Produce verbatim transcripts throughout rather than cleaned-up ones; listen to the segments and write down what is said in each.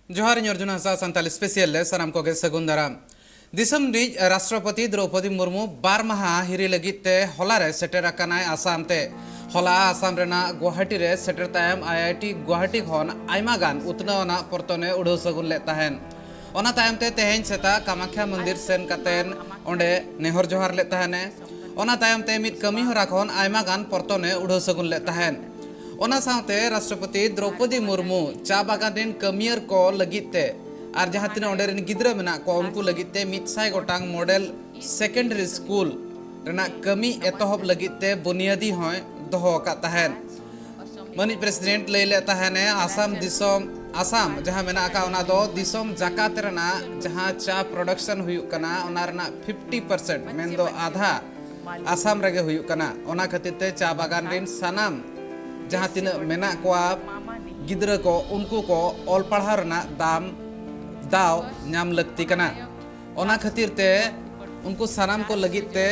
ᱡᱚᱦᱟᱨ, ᱤᱧ ᱚᱨᱡᱩᱱ ᱦᱟᱸᱥᱫᱟ, ᱥᱟᱱᱛᱟᱞᱤ ᱥᱯᱮᱥᱤᱭᱟᱞ ᱨᱮ ᱥᱟᱱᱟᱢ ᱠᱚᱜᱮ ᱥᱟᱹᱜᱩᱱ ᱫᱟᱨᱟᱢ᱾ ᱫᱤᱥᱚᱢ ᱨᱤᱱᱤᱡ ᱨᱟᱥᱴᱨᱚᱯᱚᱛᱤ ᱫᱨᱚᱣᱯᱚᱫᱤ ᱢᱩᱨᱢᱩ ᱵᱟᱨ ᱢᱟᱦᱟ ᱦᱤᱨᱤ ᱞᱟᱹᱜᱤᱫ ᱛᱮ ᱦᱚᱞᱟ ᱨᱮ ᱥᱮᱴᱮᱨ ᱟᱠᱟᱱᱟᱭ ᱟᱥᱟᱢ ᱛᱮ᱾ ᱦᱚᱞᱟ ᱟᱥᱟᱢ ᱨᱮᱱᱟᱜ ᱜᱩᱣᱟᱦᱟᱴᱤ ᱨᱮ ᱥᱮᱴᱮᱨ ᱛᱟᱭᱚᱢ ᱟᱭ ᱟᱭ ᱴᱤ ᱜᱩᱣᱟᱦᱟᱴᱤ ᱠᱷᱚᱱ ᱟᱭᱢᱟ ᱜᱟᱱ ᱩᱛᱱᱟᱹᱣ ᱟᱱᱟᱜ ᱯᱚᱨᱛᱚᱱ ᱮ ᱩᱰᱷᱟᱹᱣ ᱥᱟᱹᱜᱩᱱ ᱞᱮᱫ ᱛᱟᱦᱮᱸᱱ᱾ ᱚᱱᱟ ᱛᱟᱭᱚᱢ ᱛᱮ ᱛᱮᱦᱮᱧ ᱥᱮᱛᱟᱜ ᱠᱟᱢᱟᱠᱷᱭᱟ ᱢᱚᱱᱫᱤᱨ ᱥᱮᱱ ᱠᱟᱛᱮᱱ ᱚᱸᱰᱮ ᱱᱮᱦᱚᱨ ᱡᱚᱦᱟᱨ ᱞᱮᱫ ᱛᱟᱦᱮᱸᱱᱮ᱾ ᱚᱱᱟ ᱛᱟᱭᱚᱢ ᱛᱮ ᱢᱤᱫ ᱠᱟᱹᱢᱤ ᱦᱚᱨᱟ ᱠᱷᱚᱱ ᱟᱭᱢᱟ ᱜᱟᱱ ᱯᱚᱨᱛᱚᱱ ᱮ ᱩᱰᱷᱟᱹᱣ ᱥᱟᱹᱜᱩᱱ ᱞᱮᱫ ᱛᱟᱦᱮᱸᱱ᱾ ᱚᱱᱟ ᱥᱟᱶᱛᱮ ᱨᱟᱥᱴᱨᱚᱯᱚᱛᱤ ᱫᱨᱚᱣᱯᱚᱫᱤ ᱢᱩᱨᱢᱩ ᱪᱟ ᱵᱟᱜᱟᱱ ᱨᱤᱱ ᱠᱟᱹᱢᱤᱭᱟᱹᱨ ᱠᱚ ᱞᱟᱹᱜᱤᱫ ᱛᱮ ᱟᱨ ᱡᱟᱦᱟᱸ ᱛᱤᱱᱟᱹᱜ ᱚᱸᱰᱮ ᱨᱤᱱ ᱜᱤᱫᱽᱨᱟᱹ ᱢᱮᱱᱟᱜ ᱠᱚᱣᱟ, ᱩᱱᱠᱩ ᱞᱟᱹᱜᱤᱫ ᱛᱮ ᱢᱤᱫ ᱥᱟᱭ ᱜᱚᱴᱟᱝ ᱢᱚᱰᱮᱞ ᱥᱮᱠᱮᱱᱰᱟᱨᱤ ᱥᱠᱩᱞ ᱨᱮᱱᱟᱜ ᱠᱟᱹᱢᱤ ᱮᱛᱚᱦᱚᱵ ᱞᱟᱹᱜᱤᱫ ᱛᱮ ᱵᱩᱱᱤᱭᱟᱹᱫᱤ ᱦᱚᱸᱭ ᱫᱚᱦᱚ ᱟᱠᱟᱫ ᱛᱟᱦᱮᱸᱱ᱾ ᱢᱟᱹᱱᱤᱡ ᱯᱨᱮᱥᱤᱰᱮᱱᱴ ᱞᱟᱹᱭ ᱞᱮᱫ ᱛᱟᱦᱮᱸᱱᱮ, ᱟᱥᱟᱢ ᱫᱤᱥᱚᱢ, ᱟᱥᱟᱢ ᱡᱟᱦᱟᱸ ᱢᱮᱱᱟᱜ ᱟᱠᱟᱫ, ᱚᱱᱟ ᱫᱚ ᱫᱤᱥᱚᱢ ᱡᱟᱠᱟᱛ ᱨᱮᱱᱟᱜ ᱡᱟᱦᱟᱸ ᱪᱟ ᱯᱨᱚᱰᱟᱠᱥᱚᱱ ᱦᱩᱭᱩᱜ ᱠᱟᱱᱟ, ᱚᱱᱟ ᱨᱮᱱᱟᱜ ᱯᱷᱤᱯᱴᱤ ᱯᱟᱨᱥᱮᱱᱴ, ᱢᱮᱱᱫᱚ ᱟᱫᱷᱟ, ᱟᱥᱟᱢ ᱨᱮᱜᱮ ᱦᱩᱭᱩᱜ ᱠᱟᱱᱟ᱾ ᱚᱱᱟ ᱠᱷᱟᱹᱛᱤᱨ ᱛᱮ ᱪᱟ ᱵᱟᱜᱟᱱ ᱨᱤᱱ ᱥᱟᱱᱟᱢ ᱡᱟᱦᱟᱸ ᱛᱤᱱᱟᱹᱜ ᱢᱮᱱᱟᱜ ᱠᱚᱣᱟ ᱜᱤᱫᱽᱨᱟᱹ ᱠᱚ, ᱩᱱᱠᱩ ᱠᱚ ᱚᱞ ᱯᱟᱲᱦᱟᱣ ᱨᱮᱱᱟᱜ ᱫᱟᱢ, ᱫᱟᱣ ᱧᱟᱢ ᱞᱟᱹᱠᱛᱤ ᱠᱟᱱᱟ᱾ ᱚᱱᱟ ᱠᱷᱟᱹᱛᱤᱨ ᱛᱮ ᱩᱱᱠᱩ ᱥᱟᱱᱟᱢ ᱠᱚ ᱞᱟᱹᱜᱤᱫ ᱛᱮ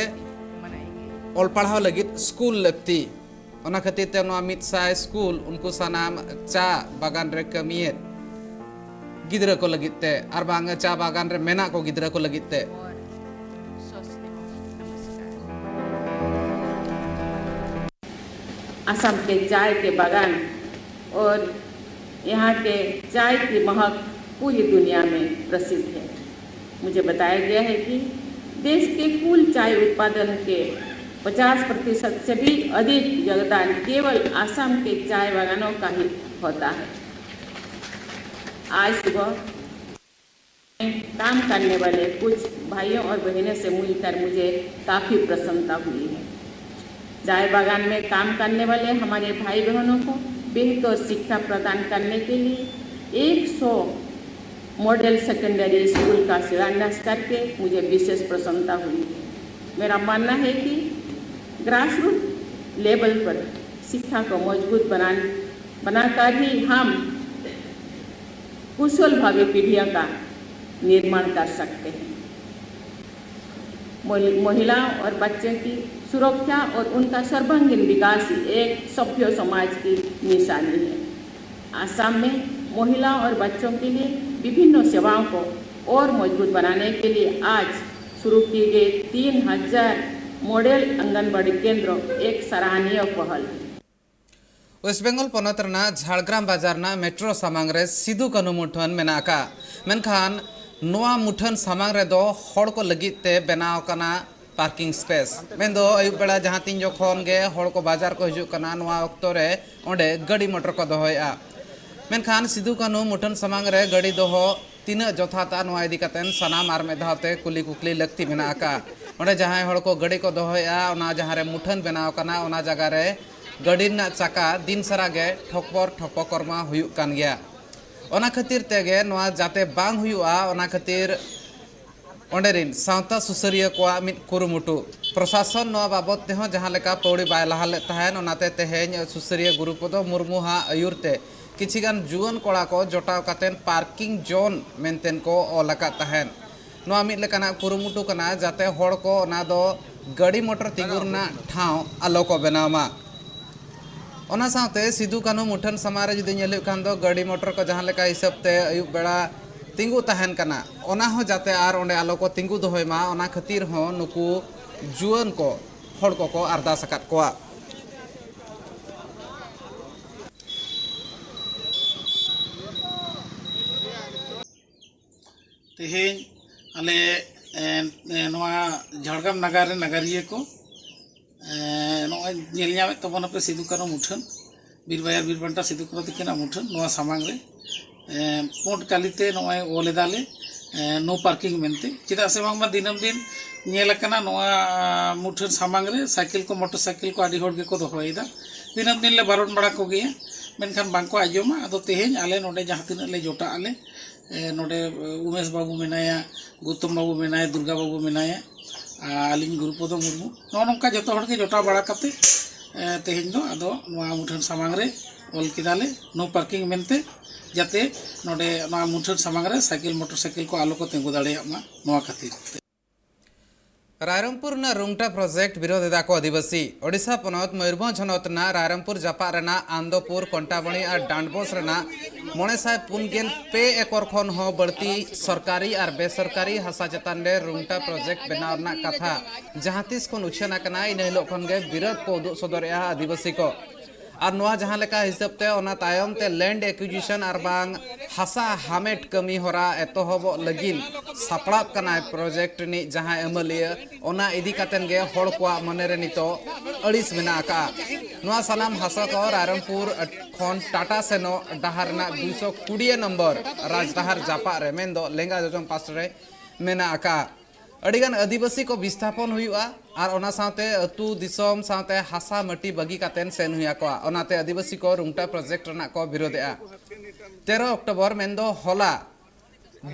ᱚᱞ ᱯᱟᱲᱦᱟᱣ ᱞᱟᱹᱜᱤᱫ ᱥᱠᱩᱞ ᱞᱟᱹᱠᱛᱤ᱾ ᱚᱱᱟ ᱠᱷᱟᱹᱛᱤᱨ ᱛᱮ ᱱᱚᱣᱟ ᱢᱤᱫ ᱥᱟᱭ ᱥᱠᱩᱞ ᱩᱱᱠᱩ ᱥᱟᱱᱟᱢ ᱪᱟ ᱵᱟᱜᱟᱱ ᱨᱮ ᱠᱟᱹᱢᱤᱭᱮᱫ ᱜᱤᱫᱽᱨᱟᱹ ᱠᱚ ᱞᱟᱹᱜᱤᱫ ᱛᱮ ᱟᱨ ᱵᱟᱝ ᱪᱟ ᱵᱟᱜᱟᱱ ᱨᱮ ᱢᱮᱱᱟᱜ ᱠᱚ ᱜᱤᱫᱽᱨᱟᱹ ᱠᱚ ᱞᱟᱹᱜᱤᱫ ᱛᱮ᱾ असम के चाय के बागान और यहाँ के चाय की महक पूरी दुनिया में प्रसिद्ध है। मुझे बताया गया है कि देश के कुल चाय उत्पादन के पचास प्रतिशत से भी अधिक योगदान केवल असम के चाय बागानों का ही होता है। आज सुबह काम करने वाले कुछ भाइयों और बहनों से मिलकर मुझे काफ़ी प्रसन्नता हुई है। चाय बागान में काम करने वाले हमारे भाई बहनों को बेहतर शिक्षा प्रदान करने के लिए एक सौ मॉडल सेकेंडरी स्कूल का शिलान्यास करके मुझे विशेष प्रसन्नता हुई है। मेरा मानना है कि ग्रासरूट लेवल पर शिक्षा को मजबूत बनान बनाकर ही हम कुशल भावी पीढ़ियों का निर्माण कर सकते हैं। महिलाओं और बच्चों की सुरक्षा और उनका सर्वांगीण विकास ही एक सभ्य समाज की निशानी है। आसाम में महिलाओं और बच्चों के लिए विभिन्न सेवाओं को और मजबूत बनाने के लिए आज शुरू किए गए तीन हज़ार मॉडल आंगनबाड़ी केंद्र एक सराहनीय पहल है। ᱳᱭᱮᱥᱴ ᱵᱮᱝᱜᱚᱞ ᱯᱚᱱᱚᱛ ᱨᱮᱱᱟᱜ ᱡᱷᱟᱲᱜᱨᱟᱢ ᱵᱟᱡᱟᱨ ᱨᱮᱱᱟᱜ ᱢᱮᱴᱨᱳ ᱥᱟᱢᱟᱝ ᱨᱮ ᱥᱤᱫᱩ ᱠᱟᱹᱱᱦᱩ ᱢᱩᱴᱷᱟᱹᱱ ᱢᱮᱱᱟᱜ ᱟᱠᱟᱫᱼᱟ᱾ ᱢᱮᱱᱠᱷᱟᱱ ᱱᱚᱣᱟ ᱢᱩᱴᱷᱟᱹᱱ ᱥᱟᱢᱟᱝ ᱨᱮᱫᱚ ᱦᱚᱲ ᱠᱚ ᱞᱟᱹᱜᱤᱫ ᱛᱮ ᱵᱮᱱᱟᱣ ᱟᱠᱟᱱᱟ ᱯᱟᱨᱠᱤᱝ ᱥᱯᱮᱥ᱾ ᱢᱮᱱᱫᱚ ᱟᱹᱭᱩᱵ ᱵᱮᱲᱟ ᱡᱟᱦᱟᱸ ᱛᱤᱱ ᱡᱚᱠᱷᱚᱱ ᱜᱮ ᱦᱚᱲ ᱠᱚ ᱵᱟᱡᱟᱨ ᱠᱚ ᱦᱤᱡᱩᱜ ᱠᱟᱱᱟ, ᱱᱚᱣᱟ ᱚᱠᱛᱚ ᱨᱮ ᱚᱸᱰᱮ ᱜᱟᱹᱰᱤ ᱢᱚᱴᱚᱨ ᱠᱚ ᱫᱚᱦᱚᱭᱮᱫᱼᱟ᱾ ᱢᱮᱱᱠᱷᱟᱱ ᱥᱤᱫᱩ ᱠᱟᱹᱱᱦᱩ ᱢᱩᱴᱷᱟᱹᱱ ᱥᱟᱢᱟᱝ ᱨᱮ ᱜᱟᱹᱰᱤ ᱫᱚᱦᱚ ᱛᱤᱱᱟᱹᱜ ᱡᱚᱛᱷᱟᱛᱟ, ᱱᱚᱣᱟ ᱤᱫᱤ ᱠᱟᱛᱮ ᱥᱟᱱᱟᱢ ᱟᱨ ᱢᱤᱫ ᱫᱷᱟᱣ ᱛᱮ ᱠᱩᱞᱤ ᱠᱩᱠᱞᱤ ᱞᱟᱹᱠᱛᱤ ᱢᱮᱱᱟᱜ ᱟᱠᱟᱫᱼᱟ᱾ ᱚᱸᱰᱮ ᱡᱟᱦᱟᱸᱭ ᱦᱚᱲ ᱠᱚ ᱜᱟᱹᱰᱤ ᱠᱚ ᱫᱚᱦᱚᱭᱮᱫᱼᱟ, ᱚᱱᱟ ᱡᱟᱦᱟᱸ ᱨᱮ ᱢᱩᱴᱷᱟᱹᱱ ᱵᱮᱱᱟᱣ ᱟᱠᱟᱱᱟ, ᱚᱱᱟ ᱡᱟᱭᱜᱟ ᱨᱮ ᱜᱟᱹᱰᱤ ᱨᱮᱱᱟᱜ ᱪᱟᱠᱟ ᱫᱤᱱ ᱥᱟᱨᱟ ᱜᱮ ᱴᱷᱚᱠᱯᱚᱨ ᱴᱷᱚᱠᱯᱚᱠᱚᱨ ᱢᱟ ᱦᱩᱭᱩᱜ ᱠᱟᱱ ᱜᱮᱭᱟ᱾ ᱚᱱᱟ ᱠᱷᱟᱹᱛᱤᱨ ᱛᱮᱜᱮ ᱱᱚᱣᱟ ᱡᱟᱛᱮ ᱵᱟᱝ ᱦᱩᱭᱩᱜᱼᱟ, ᱚᱱᱟ ᱠᱷᱟᱹᱛᱤᱨ ᱚᱸᱰᱮ ᱨᱤᱱ ᱥᱟᱶᱛᱟ ᱥᱩᱥᱟᱹᱨᱤᱭᱟᱹ ᱠᱚᱣᱟᱜ ᱢᱤᱫ ᱠᱩᱨᱩᱢᱩᱴᱩ᱾ ᱯᱨᱚᱥᱟᱥᱚᱱ ᱱᱚᱣᱟ ᱵᱟᱵᱚᱫ ᱛᱮᱦᱚᱸ ᱡᱟᱦᱟᱸ ᱞᱮᱠᱟ ᱯᱟᱹᱣᱲᱤ ᱵᱟᱭ ᱞᱟᱦᱟ ᱞᱮᱫ ᱛᱟᱦᱮᱸᱫ, ᱚᱱᱟᱛᱮ ᱛᱮᱦᱮᱧ ᱥᱩᱥᱟᱹᱨᱤᱭᱟᱹ ᱜᱩᱨᱩ ᱯᱚᱫᱚ ᱢᱩᱨᱢᱩᱣᱟᱜ ᱟᱹᱭᱩᱨ ᱛᱮ ᱠᱤᱪᱷᱤ ᱜᱟᱱ ᱡᱩᱣᱟᱹᱱ ᱠᱚᱲᱟ ᱠᱚ ᱡᱚᱴᱟᱣ ᱠᱟᱛᱮᱫ ᱯᱟᱨᱠᱤᱝ ᱡᱳᱱ ᱢᱮᱱᱛᱮ ᱠᱚ ᱚᱞ ᱟᱠᱟᱫ ᱛᱟᱦᱮᱸᱫ᱾ ᱱᱚᱣᱟ ᱢᱤᱫ ᱞᱮᱠᱟᱱᱟᱜ ᱠᱩᱨᱩᱢᱩᱴᱩ ᱠᱟᱱᱟ, ᱡᱟᱛᱮ ᱦᱚᱲ ᱠᱚ ᱚᱱᱟ ᱫᱚ ᱜᱟᱹᱰᱤ ᱢᱚᱴᱚᱨ ᱛᱤᱸᱜᱩ ᱨᱮᱱᱟᱜ ᱴᱷᱟᱶ ᱟᱞᱚ ᱠᱚ ᱵᱮᱱᱟᱣ ᱢᱟ᱾ ᱚᱱᱟ ᱥᱟᱶᱛᱮ ᱥᱤᱫᱩ ᱠᱟᱹᱱᱦᱩ ᱢᱩᱴᱷᱟᱹᱱ ᱥᱟᱢᱟᱝ ᱨᱮ ᱡᱩᱫᱤ ᱧᱮᱞ ᱦᱩᱭᱩᱜ ᱠᱷᱟᱱ ᱫᱚ ᱜᱟᱹᱰᱤ ᱢᱚᱴᱚᱨ ᱠᱚ ᱡᱟᱦᱟᱸ ᱞᱮᱠᱟ ᱦᱤᱥᱟᱹᱵ ᱛᱮ ᱟᱹᱭᱩᱵ ᱵᱮᱲᱟ ᱛᱤᱸᱜᱩ ᱛᱟᱦᱮᱱ ᱠᱟᱱᱟ, ᱚᱱᱟ ᱦᱚᱸ ᱡᱟᱛᱮ ᱟᱨ ᱚᱸᱰᱮ ᱟᱞᱚ ᱠᱚ ᱛᱤᱸᱜᱩ ᱫᱚᱦᱚᱭ ᱢᱟ, ᱚᱱᱟ ᱠᱷᱟᱹᱛᱤᱨ ᱦᱚᱸ ᱱᱩᱠᱩ ᱡᱩᱣᱟᱹᱱ ᱠᱚ ᱦᱚᱲ ᱠᱚᱠᱚ ᱟᱨᱫᱟᱥ ᱟᱠᱟᱫ ᱠᱚᱣᱟ᱾ ᱛᱮᱦᱮᱧ ᱟᱞᱮ ᱮ, ᱮ, ᱱᱚᱣᱟ ᱡᱷᱟᱲᱜᱨᱟᱢ ᱱᱟᱜᱟᱨ ᱨᱮᱱ ᱱᱟᱜᱟᱨᱤᱭᱟᱹ ᱠᱚ ᱮ, ᱱᱚᱜᱼᱚᱭ ᱧᱮᱞ ᱧᱟᱢᱮᱫ ᱛᱟᱵᱚᱱᱟᱯᱮ ᱥᱤᱫᱩ ᱠᱟᱹᱱᱦᱩ ᱢᱩᱴᱷᱟᱹᱱ, ᱵᱤᱨ ᱵᱟᱭᱟᱨ ᱵᱤᱨ ᱵᱟᱱᱴᱟ ᱥᱤᱫᱩ ᱠᱟᱹᱱᱦᱩ ᱛᱟᱹᱠᱤᱱᱟᱜ ᱢᱩᱴᱷᱟᱹᱱ ᱱᱚᱣᱟ ᱥᱟᱢᱟᱝ ᱨᱮ ᱮ, ᱯᱩᱸᱰ ᱠᱟᱹᱞᱤᱛᱮ ᱱᱚᱜᱼᱚᱭ ᱚᱞ ᱮᱫᱟᱞᱮ ᱮ, ᱱᱳ ᱯᱟᱨᱠᱤᱝ ᱢᱮᱱᱛᱮ᱾ ᱪᱮᱫᱟᱜ ᱥᱮ ᱵᱟᱝᱢᱟ ᱫᱤᱱᱟᱹᱢ ᱫᱤᱱ ᱧᱮᱞ ᱟᱠᱟᱱᱟ ᱱᱚᱣᱟ ᱢᱩᱴᱷᱟᱹᱱ ᱥᱟᱢᱟᱝ ᱨᱮ ᱥᱟᱭᱠᱮᱞ ᱠᱚ ᱢᱚᱴᱚᱨ ᱥᱟᱭᱠᱮᱞ ᱠᱚ ᱟᱹᱰᱤ ᱦᱚᱲ ᱜᱮᱠᱚ ᱫᱚᱦᱚᱭᱮᱫᱟ᱾ ᱫᱤᱱᱟᱹᱢ ᱫᱤᱱ ᱞᱮ ᱵᱟᱨᱚᱱ ᱵᱟᱲᱟ ᱠᱚᱜᱮᱭᱟ, ᱢᱮᱱᱠᱷᱟᱱ ᱵᱟᱝᱠᱚ ᱟᱸᱡᱚᱢᱟ᱾ ᱟᱫᱚ ᱛᱮᱦᱮᱧ ᱟᱞᱮ ᱱᱚᱰᱮ ᱡᱟᱦᱟᱸ ᱛᱤᱱᱟᱹᱜ ᱞᱮ ᱡᱚᱴᱟᱜ ᱟᱞᱮ ᱮ, ᱱᱚᱰᱮ ᱩᱢᱮᱥ ᱵᱟᱹᱵᱩ ᱢᱮᱱᱟᱭᱟ, ᱜᱳᱛᱚᱢ ᱵᱟᱹᱵᱩ ᱢᱮᱱᱟᱭᱟ, ᱫᱩᱨᱜᱟ ᱵᱟᱹᱵᱩ ᱢᱮᱱᱟᱭᱟ, ᱟᱨ ᱟᱹᱞᱤᱧ ᱜᱩᱨᱩᱯᱚᱫᱚ ᱢᱩᱨᱢᱩ, ᱱᱚᱜᱼᱚ ᱱᱚᱝᱠᱟ ᱡᱚᱛᱚ ᱦᱚᱲᱜᱮ ᱡᱚᱴᱟᱣ ᱵᱟᱲᱟ ᱠᱟᱛᱮ ᱮ, ᱛᱮᱦᱮᱧ ᱫᱚ ᱟᱫᱚ ᱱᱚᱣᱟ ᱢᱩᱴᱷᱟᱹᱱ ᱥᱟᱢᱟᱝ ᱨᱮ ᱚᱞ ᱠᱮᱫᱟᱞᱮ ᱱᱳ ᱯᱟᱨᱠᱤᱝ ᱢᱮᱱᱛᱮ, ᱡᱟᱛᱮ ᱱᱚᱰᱮ ᱱᱚᱣᱟ ᱢᱩᱴᱷᱟᱹᱱ ᱥᱟᱢᱟᱝ ᱨᱮ ᱥᱟᱭᱠᱮᱞ ᱢᱚᱴᱚᱨ ᱥᱟᱭᱠᱮᱞ ᱠᱚ ᱟᱞᱚ ᱠᱚ ᱛᱤᱸᱜᱩ ᱫᱟᱲᱮᱭᱟᱜ ᱢᱟ, ᱱᱚᱣᱟ ᱠᱷᱟᱹᱛᱤᱨ ᱛᱮ᱾ ᱨᱟᱭᱨᱚᱝᱯᱩᱨ ᱨᱮᱱᱟᱜ ᱨᱩᱝᱴᱟ ᱯᱨᱚᱡᱮᱠᱴ ᱵᱤᱨᱳᱫ ᱮᱫᱟ ᱠᱚ ᱟᱹᱫᱤᱵᱟᱹᱥᱤ᱾ ᱳᱰᱤᱥᱟ ᱯᱚᱱᱚᱛ ᱢᱚᱭᱩᱨᱵᱷᱚᱸᱡᱽ ᱦᱚᱱᱚᱛ ᱨᱮᱱᱟᱜ ᱨᱟᱭᱨᱚᱝᱯᱩᱨ ᱡᱟᱯᱟᱜ ᱨᱮᱱᱟᱜ ᱟᱱᱫᱚᱯᱩᱨ, ᱠᱚᱱᱴᱟᱢᱚᱬᱤ ᱟᱨ ᱰᱟᱸᱰᱵᱳᱥ ᱨᱮᱱᱟᱜ ᱢᱚᱬᱮ ᱥᱟᱭ ᱯᱩᱱ ᱜᱮᱞ ᱯᱮ ᱮᱠᱚᱨ ᱠᱷᱚᱱ ᱦᱚᱸ ᱵᱟᱹᱲᱛᱤ ᱥᱚᱨᱠᱟᱨᱤ ᱟᱨ ᱵᱮᱥᱚᱨᱠᱟᱨᱤ ᱦᱟᱥᱟ ᱪᱮᱛᱟᱱ ᱨᱮ ᱨᱩᱝᱴᱟ ᱯᱨᱚᱡᱮᱠᱴ ᱵᱮᱱᱟᱣ ᱨᱮᱱᱟᱜ ᱠᱟᱛᱷᱟ ᱡᱟᱦᱟᱸ ᱛᱤᱥ ᱠᱷᱚᱱ ᱩᱪᱷᱟᱹᱱ ᱟᱠᱟᱱᱟ, ᱤᱱᱟᱹ ᱦᱤᱞᱳᱜ ᱠᱷᱚᱱ ᱜᱮ ᱵᱤᱨᱳᱫ ᱠᱚ ᱩᱫᱩᱜ ᱥᱚᱫᱚᱨᱮᱜᱼᱟ ᱟᱹᱫᱤᱵᱟᱹᱥᱤ ᱠᱚ᱾ ᱟᱨ ᱱᱚᱣᱟ ᱡᱟᱦᱟᱸ ᱞᱮᱠᱟ ᱦᱤᱥᱟᱹᱵ ᱛᱮ, ᱚᱱᱟ ᱛᱟᱭᱚᱢ ᱛᱮ ᱞᱮᱱᱰ ᱮᱠᱩᱡᱤᱥᱚᱱ ᱟᱨ ᱵᱟᱝ ᱦᱟᱥᱟ ᱦᱟᱢᱮᱴ ᱠᱟᱹᱢᱤ ᱦᱚᱨᱟ ᱮᱛᱚᱦᱚᱵᱚᱜ ᱞᱟᱹᱜᱤᱫ ᱥᱟᱯᱲᱟᱣ ᱠᱟᱱᱟᱭ ᱯᱨᱚᱡᱮᱠᱴ ᱨᱤᱱᱤᱡ ᱡᱟᱦᱟᱸᱭ ᱟᱹᱢᱟᱹᱞᱤᱭᱟᱹ, ᱚᱱᱟ ᱤᱫᱤ ᱠᱟᱛᱮᱱ ᱜᱮ ᱦᱚᱲ ᱠᱚᱣᱟᱜ ᱢᱚᱱᱮ ᱨᱮ ᱱᱤᱛᱚᱜ ᱟᱹᱲᱤᱥ ᱢᱮᱱᱟᱜ ᱟᱠᱟᱫᱼᱟ᱾ ᱱᱚᱣᱟ ᱥᱟᱱᱟᱢ ᱦᱟᱥᱟ ᱠᱚ ᱨᱟᱭᱨᱚᱝᱯᱩᱨ ᱠᱷᱚᱱ ᱴᱟᱴᱟ ᱥᱮᱱᱚᱜ ᱰᱟᱦᱟᱨ ᱨᱮᱱᱟᱜ ᱫᱩᱭᱥᱚ ᱠᱩᱲᱤ ᱱᱚᱢᱵᱚᱨ ᱨᱟᱡᱽᱰᱟᱦᱟᱨ ᱡᱟᱯᱟᱜ ᱨᱮ, ᱢᱮᱱᱫᱚ ᱞᱮᱸᱜᱟ ᱡᱚᱡᱚᱢ ᱯᱟᱥᱴᱟ ᱨᱮ ᱢᱮᱱᱟᱜ ᱟᱠᱟᱫᱼᱟ᱾ ᱟᱹᱰᱤᱜᱟᱱ ᱟᱹᱫᱤᱵᱟᱹᱥᱤ ᱠᱚ ᱵᱤᱥᱛᱷᱟᱯᱚᱱ ᱦᱩᱭᱩᱜᱼᱟ ᱟᱨ ᱚᱱᱟ ᱥᱟᱶᱛᱮ ᱟᱹᱛᱩ ᱫᱤᱥᱚᱢ ᱥᱟᱶᱛᱮ ᱦᱟᱥᱟ ᱢᱟᱹᱴᱤ ᱵᱟᱹᱜᱤ ᱠᱟᱛᱮᱱ ᱥᱮᱱ ᱦᱩᱭ ᱟᱠᱚᱣᱟ᱾ ᱚᱱᱟᱛᱮ ᱟᱹᱫᱤᱵᱟᱹᱥᱤ ᱠᱚ ᱨᱩᱝᱴᱟ ᱯᱨᱚᱡᱮᱠᱴ ᱨᱮᱱᱟᱜ ᱠᱚ ᱵᱤᱨᱳᱫᱮᱜᱼᱟ᱾ ᱛᱮᱨᱚ ᱚᱠᱴᱳᱵᱚᱨ, ᱢᱮᱱᱫᱚ ᱦᱚᱞᱟ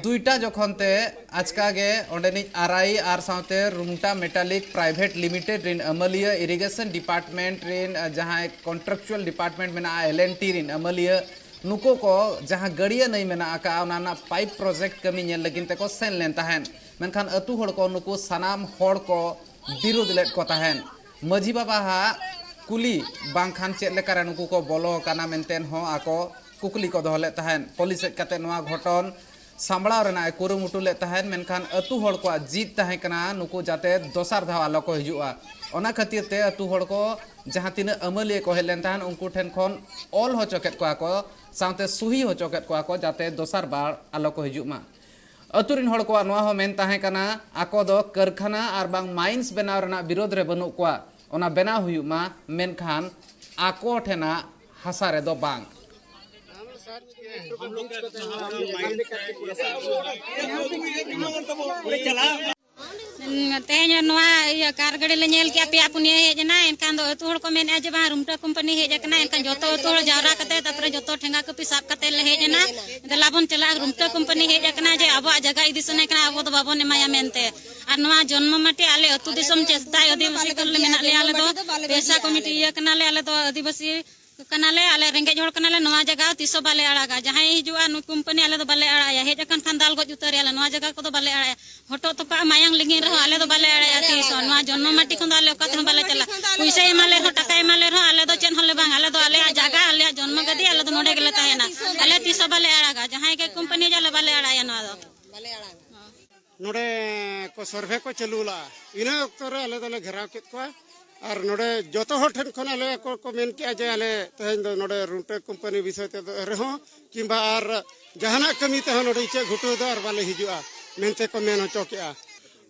ᱫᱩᱭᱴᱟ ᱡᱚᱠᱷᱚᱱ ᱛᱮ ᱟᱪᱠᱟ ᱜᱮ ᱚᱸᱰᱮᱱᱤᱡ ᱟᱨᱟᱭᱤ ᱟᱨ ᱥᱟᱶᱛᱮ ᱨᱩᱝᱴᱟ ᱢᱮᱴᱟᱞᱤᱠ ᱯᱨᱟᱭᱵᱷᱮᱴ ᱞᱤᱢᱤᱴᱮᱰ ᱨᱤᱱ ᱟᱹᱢᱟᱹᱞᱤᱭᱟᱹ, ᱤᱨᱤᱜᱮᱥᱚᱱ ᱰᱤᱯᱟᱨᱴᱢᱮᱱᱴ ᱨᱤᱱ, ᱟᱸ, ᱡᱟᱦᱟᱸᱭ ᱠᱚᱱᱴᱨᱟᱠᱪᱩᱣᱟᱞ ᱰᱤᱯᱟᱨᱴᱢᱮᱱᱴ ᱢᱮᱱᱟᱜᱼᱟ, ᱮᱞ ᱮᱱᱰ ᱴᱤ ᱨᱤᱱ ᱟᱹᱢᱟᱹᱞᱤᱭᱟᱹ, ᱱᱩᱠᱩ ᱠᱚ ᱡᱟᱦᱟᱸ ᱜᱟᱹᱲᱭᱟᱹ ᱱᱟᱹᱭ ᱢᱮᱱᱟᱜ ᱟᱠᱟᱫᱼᱟ, ᱚᱱᱟ ᱨᱮᱱᱟᱜ ᱯᱟᱭᱤᱯ ᱯᱨᱚᱡᱮᱠᱴ ᱠᱟᱹᱢᱤ ᱧᱮᱞ ᱞᱟᱹᱜᱤᱫ ᱛᱮᱠᱚ ᱥᱮᱱ ᱞᱮᱱ ᱛᱟᱦᱮᱸᱫ᱾ ᱢᱮᱱᱠᱷᱟᱱ ᱟᱹᱛᱩ ᱦᱚᱲ ᱠᱚ, ᱱᱩᱠᱩ ᱥᱟᱱᱟᱢ ᱦᱚᱲ ᱠᱚ ᱵᱤᱨᱩᱫᱽ ᱞᱮᱫ ᱠᱚ ᱛᱟᱦᱮᱸᱫ᱾ ᱢᱟᱹᱡᱷᱤ ᱵᱟᱵᱟ ᱦᱟᱜ ᱠᱩᱞᱤ ᱵᱟᱝᱠᱷᱟᱱ ᱪᱮᱫ ᱞᱮᱠᱟᱨᱮ ᱱᱩᱠᱩ ᱠᱚ ᱵᱚᱞᱚ ᱟᱠᱟᱱᱟ ᱢᱮᱱᱛᱮ ᱦᱚᱸ ᱟᱠᱚ ᱠᱩᱠᱞᱤ ᱠᱚ ᱫᱚᱦᱚ ᱞᱮᱫ ᱛᱟᱦᱮᱸᱫ᱾ ᱯᱩᱞᱤᱥ ᱦᱮᱡ ᱠᱟᱛᱮ ᱱᱚᱣᱟ ᱜᱷᱚᱴᱚᱱ ᱥᱟᱢᱵᱲᱟᱣ ᱨᱮᱱᱟᱜ ᱮ ᱠᱩᱨᱩᱢᱩᱴᱩ ᱞᱮᱫ ᱛᱟᱦᱮᱸᱫ, ᱢᱮᱱᱠᱷᱟᱱ ᱟᱹᱛᱩ ᱦᱚᱲ ᱠᱚᱣᱟᱜ ᱡᱤᱫ ᱛᱟᱦᱮᱸ ᱠᱟᱱᱟ, ᱱᱩᱠᱩ ᱡᱟᱛᱮ ᱫᱚᱥᱟᱨ ᱫᱷᱟᱣ ᱟᱞᱚ ᱠᱚ ᱦᱤᱡᱩᱜᱼᱟ᱾ ᱚᱱᱟ ᱠᱷᱟᱹᱛᱤᱨ ᱛᱮ ᱟᱹᱛᱩ ᱦᱚᱲ ᱠᱚ ᱡᱟᱦᱟᱸ ᱛᱤᱱᱟᱹᱜ ᱟᱹᱢᱟᱹᱞᱤᱭᱟᱹ ᱠᱚ ᱦᱮᱡ ᱞᱮᱱ ᱛᱟᱦᱮᱸᱫ, ᱩᱱᱠᱩ ᱴᱷᱮᱱ ᱠᱷᱚᱱ ᱚᱞ ᱦᱚᱪᱚ ᱠᱮᱫ ᱠᱚᱣᱟ ᱠᱚ, ᱥᱟᱶᱛᱮ ᱥᱩᱦᱤ ᱦᱚᱪᱚ ᱠᱮᱫ ᱠᱚᱣᱟ ᱠᱚ, ᱡᱟᱛᱮ ᱫᱚᱥᱟᱨ ᱵᱟᱨ ᱟᱞᱚ ᱠᱚ ᱦᱤᱡᱩᱜ ᱢᱟ᱾ ᱟᱹᱛᱩ ᱨᱤᱱ ᱦᱚᱲ ᱠᱚᱣᱟᱜ ᱱᱚᱣᱟ ᱦᱚᱸ ᱢᱮᱱ ᱛᱟᱦᱮᱸ ᱠᱟᱱᱟ, ᱟᱠᱚ ᱫᱚ ᱠᱟᱹᱨᱠᱷᱟᱱᱟ ᱟᱨ ᱵᱟᱝ ᱢᱟᱭᱤᱱᱥ ᱵᱮᱱᱟᱣ ᱨᱮᱱᱟᱜ ᱵᱤᱨᱳᱫᱷ ᱨᱮ ᱵᱟᱹᱱᱩᱜ ᱠᱚᱣᱟ, ᱚᱱᱟ ᱵᱮᱱᱟᱣ ᱦᱩᱭᱩᱜ ᱢᱟ, ᱢᱮᱱᱠᱷᱟᱱ ᱟᱠᱚ ᱴᱷᱮᱱᱟᱜ ᱦᱟᱥᱟ ᱨᱮᱫᱚ ᱵᱟᱝ᱾ ᱛᱮᱦᱮᱧ ᱱᱚᱣᱟ ᱤᱭᱟᱹ ᱠᱟᱨ ᱜᱟᱹᱰᱤ ᱞᱮ ᱧᱮᱞ ᱠᱮᱜᱼᱟ, ᱯᱮᱭᱟ ᱯᱩᱱᱭᱟᱹ ᱦᱮᱡ ᱮᱱᱟ, ᱮᱱᱠᱷᱟᱱ ᱫᱚ ᱟᱹᱛᱩ ᱦᱚᱲ ᱠᱚ ᱢᱮᱱᱮᱜᱼᱟ ᱡᱮ ᱵᱟᱝ, ᱨᱩᱢᱴᱟ ᱠᱳᱢᱯᱟᱱᱤ ᱦᱮᱡ ᱟᱠᱟᱱᱟ, ᱮᱱᱠᱷᱟᱱ ᱡᱚᱛᱚ ᱟᱹᱛᱩ ᱦᱚᱲ ᱡᱟᱣᱨᱟ ᱠᱟᱛᱮ, ᱛᱟᱨᱯᱚᱨᱮ ᱡᱚᱛᱚ ᱴᱷᱮᱸᱜᱟ ᱠᱟᱹᱯᱤ ᱥᱟᱵ ᱠᱟᱛᱮ ᱞᱮ ᱦᱮᱡ ᱮᱱᱟ, ᱫᱮᱞᱟ ᱵᱚᱱ ᱪᱟᱞᱟᱜᱼᱟ, ᱨᱩᱢᱴᱟ ᱠᱳᱢᱯᱟᱱᱤ ᱦᱮᱡ ᱟᱠᱟᱱᱟ, ᱡᱮ ᱟᱵᱚᱣᱟᱜ ᱡᱟᱭᱜᱟ ᱤᱫᱤ ᱥᱟᱱᱟᱭ ᱠᱟᱱᱟ, ᱟᱵᱚ ᱫᱚ ᱵᱟᱵᱚᱱ ᱮᱢᱟᱭᱟ ᱢᱮᱱᱛᱮ᱾ ᱟᱨ ᱱᱚᱣᱟ ᱡᱚᱱᱢᱚ ᱢᱟᱴᱤ ᱟᱞᱮ ᱟᱹᱛᱩ ᱫᱤᱥᱚᱢ ᱪᱮᱥᱴᱟᱭ ᱟᱹᱫᱤᱵᱟᱹᱥᱤ ᱠᱚ ᱞᱮ ᱢᱮᱱᱟᱜ ᱞᱮᱭᱟ, ᱟᱞᱮ ᱫᱚ ᱯᱮᱥᱟ ᱠᱚᱢᱤᱴᱤ ᱤᱭᱟᱹ ᱠᱟᱱᱟᱞᱮ, ᱟᱞᱮ ᱫᱚ ᱟᱹᱫᱤᱵᱟᱹᱥᱤ ᱠᱟᱱᱟᱞᱮ, ᱟᱞᱮ ᱨᱮᱸᱜᱮᱡ ᱦᱚᱲ ᱠᱟᱱᱟᱞᱮ, ᱱᱚᱣᱟ ᱡᱟᱭᱜᱟ ᱛᱤᱥ ᱦᱚᱸ ᱵᱟᱞᱮ ᱟᱲᱟᱜᱟ᱾ ᱡᱟᱦᱟᱸᱭ ᱦᱤᱡᱩᱜᱼᱟ ᱱᱩᱭ ᱠᱳᱢᱯᱟᱱᱤ, ᱟᱞᱮ ᱫᱚ ᱵᱟᱞᱮ ᱟᱲᱟᱜ ᱮᱭᱟ᱾ ᱦᱮᱡ ᱟᱠᱟᱱ ᱠᱷᱟᱱ ᱫᱟᱞ ᱜᱚᱡ ᱩᱛᱟᱹᱨᱮᱭᱟᱞᱮ, ᱱᱚᱣᱟ ᱡᱟᱭᱜᱟ ᱠᱚᱫᱚ ᱵᱟᱞᱮ ᱟᱲᱟᱜ ᱮᱭᱟ᱾ ᱦᱚᱴᱚᱜ ᱛᱚᱯᱟᱜ ᱢᱟᱭᱟᱝ ᱞᱤᱸᱜᱤᱱ ᱨᱮᱦᱚᱸ ᱟᱞᱮ ᱫᱚ ᱵᱟᱞᱮ ᱟᱲᱟᱜᱼᱟ ᱛᱤᱥ ᱦᱚᱸ᱾ ᱱᱚᱣᱟ ᱡᱚᱱᱢᱚ ᱢᱟᱴᱤ ᱠᱷᱚᱱ ᱫᱚ ᱟᱞᱮ ᱚᱠᱟ ᱛᱮᱦᱚᱸ ᱵᱟᱞᱮ ᱪᱟᱞᱟᱜᱼᱟ᱾ ᱯᱩᱭᱥᱟᱹ ᱮᱢᱟ ᱞᱮ ᱨᱮᱦᱚᱸ, ᱴᱟᱠᱟ ᱮᱢᱟ ᱞᱮ ᱨᱮᱦᱚᱸ, ᱟᱞᱮ ᱫᱚ ᱪᱮᱫ ᱦᱚᱸᱞᱮ ᱵᱟᱝ, ᱟᱞᱮ ᱫᱚ ᱟᱞᱮᱭᱟᱜ ᱡᱟᱭᱜᱟ, ᱟᱞᱮᱭᱟᱜ ᱡᱚᱱᱢᱚ ᱜᱟᱹᱫᱤ, ᱟᱞᱮ ᱫᱚ ᱱᱚᱰᱮ ᱜᱮᱞᱮ ᱛᱟᱦᱮᱱᱟ᱾ ᱟᱞᱮ ᱛᱤᱥ ᱦᱚᱸ ᱵᱟᱞᱮ ᱟᱲᱟᱜᱟ, ᱡᱟᱦᱟᱸᱭ ᱜᱮ ᱠᱳᱢᱯᱟᱱᱤ ᱦᱤᱡᱩᱜ, ᱟᱞᱮ ᱵᱟᱞᱮ ᱟᱲᱟᱜᱼᱟ ᱱᱚᱣᱟ ᱫᱚ᱾ ᱱᱚᱰᱮ ᱠᱚ ᱥᱚᱨᱵᱷᱮ ᱠᱚ ᱪᱟᱹᱞᱩ ᱞᱟᱜᱼᱟ᱾ ᱤᱱᱟᱹ ᱚᱠᱛᱚ ᱨᱮ ᱟᱞᱮ ᱫᱚᱞᱮ ᱜᱷᱮᱨᱟᱣ ᱠᱮᱫ ᱠᱚᱣᱟ᱾ ᱟᱨ ᱱᱚᱰᱮ ᱡᱚᱛᱚ ᱦᱚᱲ ᱴᱷᱮᱱ ᱠᱷᱚᱱ ᱟᱞᱮ ᱠᱚ, ᱠᱚ ᱢᱮᱱ ᱠᱮᱜᱼᱟ ᱡᱮ ᱟᱞᱮ ᱛᱮᱦᱮᱧ ᱫᱚ ᱱᱚᱰᱮ ᱨᱩᱱᱴᱟᱹ ᱠᱳᱢᱯᱟᱱᱤ ᱵᱤᱥᱚᱭ ᱛᱮᱫᱚ ᱨᱮᱦᱚᱸ ᱠᱤᱝᱵᱟ ᱟᱨ ᱡᱟᱦᱟᱱᱟᱜ ᱠᱟᱹᱢᱤ ᱛᱮᱦᱚᱸ ᱱᱚᱰᱮ ᱤᱪᱟᱹᱜ ᱜᱷᱩᱴᱩ ᱫᱚ ᱟᱨ ᱵᱟᱞᱮ ᱦᱤᱡᱩᱜᱼᱟ ᱢᱮᱱᱛᱮ ᱠᱚ ᱢᱮᱱ ᱦᱚᱪᱚ ᱠᱮᱜᱼᱟ᱾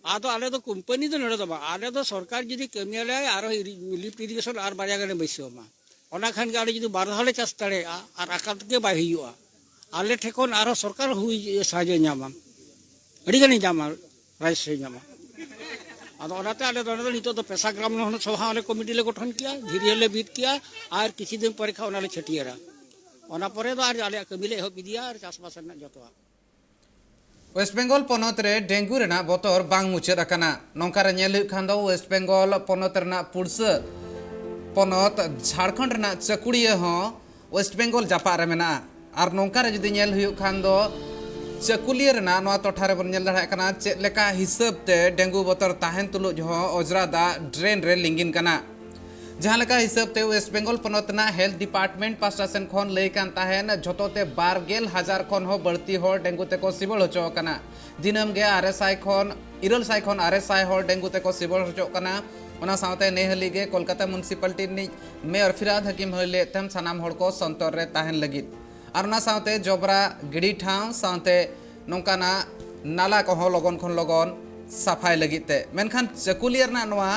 ᱟᱫᱚ ᱟᱞᱮ ᱫᱚ ᱠᱳᱢᱯᱟᱱᱤ ᱫᱚ ᱱᱚᱰᱮ ᱫᱚ ᱵᱟᱝ, ᱟᱞᱮ ᱫᱚ ᱥᱚᱨᱠᱟᱨ ᱡᱩᱫᱤ ᱠᱟᱹᱢᱤᱭᱟᱞᱮ ᱟᱨᱦᱚᱸ ᱤᱨᱤ-, ᱞᱤᱯᱷᱴ ᱤᱨᱤᱜᱮᱥᱚᱱ ᱟᱨ ᱵᱟᱨᱭᱟ ᱜᱟᱱᱮ ᱵᱟᱹᱭᱥᱟᱹᱣ ᱢᱟ, ᱚᱱᱟ ᱠᱷᱟᱱ ᱜᱮ ᱟᱞᱮ ᱡᱩᱫᱤ ᱵᱟᱨ ᱫᱷᱟᱣ ᱞᱮ ᱪᱟᱥ ᱫᱟᱲᱮᱭᱟᱜᱼᱟ ᱟᱨ ᱟᱠᱟᱞ ᱛᱮᱜᱮ ᱵᱟᱭ ᱦᱩᱭᱩᱜᱼᱟ, ᱟᱞᱮ ᱴᱷᱮᱱ ᱠᱷᱚᱱ ᱟᱨᱦᱚᱸ ᱥᱚᱨᱠᱟᱨ ᱦᱩᱭ ᱥᱟᱦᱟᱡᱽᱡᱚᱭ ᱧᱟᱢᱟ, ᱟᱹᱰᱤ ᱜᱟᱱᱮ ᱧᱟᱢᱟ, ᱨᱟᱡᱽᱥᱚᱭ ᱧᱟᱢᱟ᱾ ᱟᱫᱚ ᱚᱱᱟᱛᱮ ᱟᱞᱮ ᱫᱚ ᱱᱚᱰᱮ ᱫᱚ ᱱᱤᱛᱚᱜ ᱫᱚ ᱯᱮᱥᱟ ᱜᱨᱟᱢ ᱥᱚᱵᱷᱟ ᱦᱚᱸᱞᱮ ᱠᱚᱢᱤᱴᱤ ᱞᱮ ᱜᱚᱴᱷᱚᱱ ᱠᱮᱜᱼᱟ, ᱫᱷᱤᱨᱤ ᱦᱚᱸᱞᱮ ᱵᱤᱫ ᱠᱮᱜᱼᱟ, ᱟᱨ ᱠᱤᱪᱷᱩ ᱫᱤᱱ ᱯᱚᱨᱮ ᱠᱷᱟᱱ ᱚᱱᱟᱞᱮ ᱪᱷᱟᱹᱴᱭᱟᱹᱨᱟ᱾ ᱚᱱᱟ ᱯᱚᱨᱮ ᱫᱚ ᱟᱨ ᱟᱞᱮᱭᱟᱜ ᱠᱟᱹᱢᱤ ᱞᱮ ᱮᱦᱚᱵ ᱤᱫᱤᱭᱟ ᱟᱨ ᱪᱟᱥᱵᱟᱥ ᱨᱮᱱᱟᱜ ᱡᱚᱛᱚᱣᱟᱜ᱾ ᱳᱭᱮᱥᱴ ᱵᱮᱝᱜᱚᱞ ᱯᱚᱱᱚᱛ ᱨᱮ ᱰᱮᱝᱜᱩ ᱨᱮᱱᱟᱜ ᱵᱚᱛᱚᱨ ᱵᱟᱝ ᱢᱩᱪᱟᱹᱫ ᱟᱠᱟᱱᱟ᱾ ᱱᱚᱝᱠᱟ ᱨᱮ ᱧᱮᱞ ᱦᱩᱭᱩᱜ ᱠᱷᱟᱱ ᱫᱚ ᱳᱭᱮᱥᱴ ᱵᱮᱝᱜᱚᱞ ᱯᱚᱱᱚᱛ ᱨᱮᱱᱟᱜ ᱯᱩᱲᱥᱟᱹ ᱯᱚᱱᱚᱛ ᱡᱷᱟᱲᱠᱷᱚᱸᱰ ᱨᱮᱱᱟᱜ ᱪᱟᱹᱠᱩᱲᱤᱭᱟᱹ ᱦᱚᱸ ᱳᱭᱮᱥᱴ ᱵᱮᱝᱜᱚᱞ ᱡᱟᱯᱟᱜ ᱨᱮ ᱢᱮᱱᱟᱜᱼᱟ᱾ ᱟᱨ ᱱᱚᱝᱠᱟ ᱨᱮ ᱡᱩᱫᱤ ᱧᱮᱞ ᱦᱩᱭᱩᱜ ᱠᱷᱟᱱ ᱫᱚ ᱪᱟᱹᱠᱩᱞᱤᱭᱟᱹ ᱨᱮᱱᱟᱜ ᱱᱚᱣᱟ ᱴᱚᱴᱷᱟ ᱨᱮᱵᱚᱱ ᱧᱮᱞ ᱫᱟᱲᱮᱭᱟᱜ ᱠᱟᱱᱟ ᱪᱮᱫ ᱞᱮᱠᱟ ᱦᱤᱥᱟᱹᱵ ᱛᱮ ᱰᱮᱝᱜᱩ ᱵᱚᱛᱚᱨ ᱛᱟᱦᱮᱱ ᱛᱩᱞᱩᱡ ᱦᱚᱸ ᱚᱡᱽᱨᱟ ᱫᱟᱜ ᱰᱨᱮᱱ ᱨᱮ ᱞᱤᱸᱜᱤᱱ ᱠᱟᱱᱟ᱾ ᱡᱟᱦᱟᱸ ᱞᱮᱠᱟ ᱦᱤᱥᱟᱹᱵ ᱛᱮ ᱳᱭᱮᱥᱴ ᱵᱮᱝᱜᱚᱞ ᱯᱚᱱᱚᱛ ᱨᱮᱱᱟᱜ ᱦᱮᱞᱛᱷ ᱰᱤᱯᱟᱨᱴᱢᱮᱱᱴ ᱯᱟᱥᱴᱟ ᱥᱮᱱ ᱠᱷᱚᱱ ᱞᱟᱹᱭ ᱠᱟᱱ ᱛᱟᱦᱮᱱ ᱡᱷᱚᱛᱚ ᱛᱮ ᱵᱟᱨ ᱜᱮᱞ ᱦᱟᱡᱟᱨ ᱠᱷᱚᱱ ᱦᱚᱸ ᱵᱟᱹᱲᱛᱤ ᱦᱚᱲ ᱰᱮᱝᱜᱩ ᱛᱮᱠᱚ ᱥᱤᱵᱚᱲ ᱦᱚᱪᱚ ᱟᱠᱟᱱᱟ᱾ ᱫᱤᱱᱟᱹᱢ ᱜᱮ ᱟᱨᱮ ᱥᱟᱭ ᱠᱷᱚᱱ ᱤᱨᱟᱹᱞ ᱥᱟᱭ ᱠᱷᱚᱱ ᱟᱨᱮ ᱥᱟᱭ ᱦᱚᱲ ᱰᱮᱝᱜᱩ ᱛᱮᱠᱚ ᱥᱤᱵᱚᱲ ᱦᱚᱪᱚᱜ ᱠᱟᱱᱟ᱾ ᱚᱱᱟ ᱥᱟᱶᱛᱮ ᱱᱮ ᱦᱟᱹᱞᱤ ᱜᱮ ᱠᱳᱞᱠᱟᱛᱟ ᱢᱩᱱᱥᱤᱯᱟᱞᱴᱤ ᱨᱤᱱᱤᱡ ᱢᱮᱭᱚᱨ ᱯᱷᱤᱨᱦᱟᱫ ᱦᱟᱹᱠᱤᱢ ᱦᱚᱸᱭ ᱞᱟᱹᱭᱮᱫ ᱛᱟᱦᱮᱱ ᱥᱟᱱᱟᱢ ᱦᱚᱲ ᱠᱚ ᱥᱚᱱᱛᱚᱨ ᱨᱮ ᱛᱟᱦᱮᱱ ᱞᱟᱹᱜᱤᱫ᱾ ᱟᱨ ᱚᱱᱟ ᱥᱟᱶᱛᱮ ᱡᱚᱵᱽᱨᱟ ᱜᱤᱰᱤ ᱴᱷᱟᱶ ᱥᱟᱶᱛᱮ ᱱᱚᱝᱠᱟᱱᱟᱜ ᱱᱟᱞᱟ ᱠᱚᱦᱚᱸ ᱞᱚᱜᱚᱱ ᱠᱷᱚᱱ ᱞᱚᱜᱚᱱ ᱥᱟᱯᱷᱟᱭ ᱞᱟᱹᱜᱤᱫ ᱛᱮ᱾ ᱢᱮᱱᱠᱷᱟᱱ ᱪᱟᱹᱠᱩᱞᱤᱭᱟᱹ ᱨᱮᱱᱟᱜ ᱱᱚᱣᱟ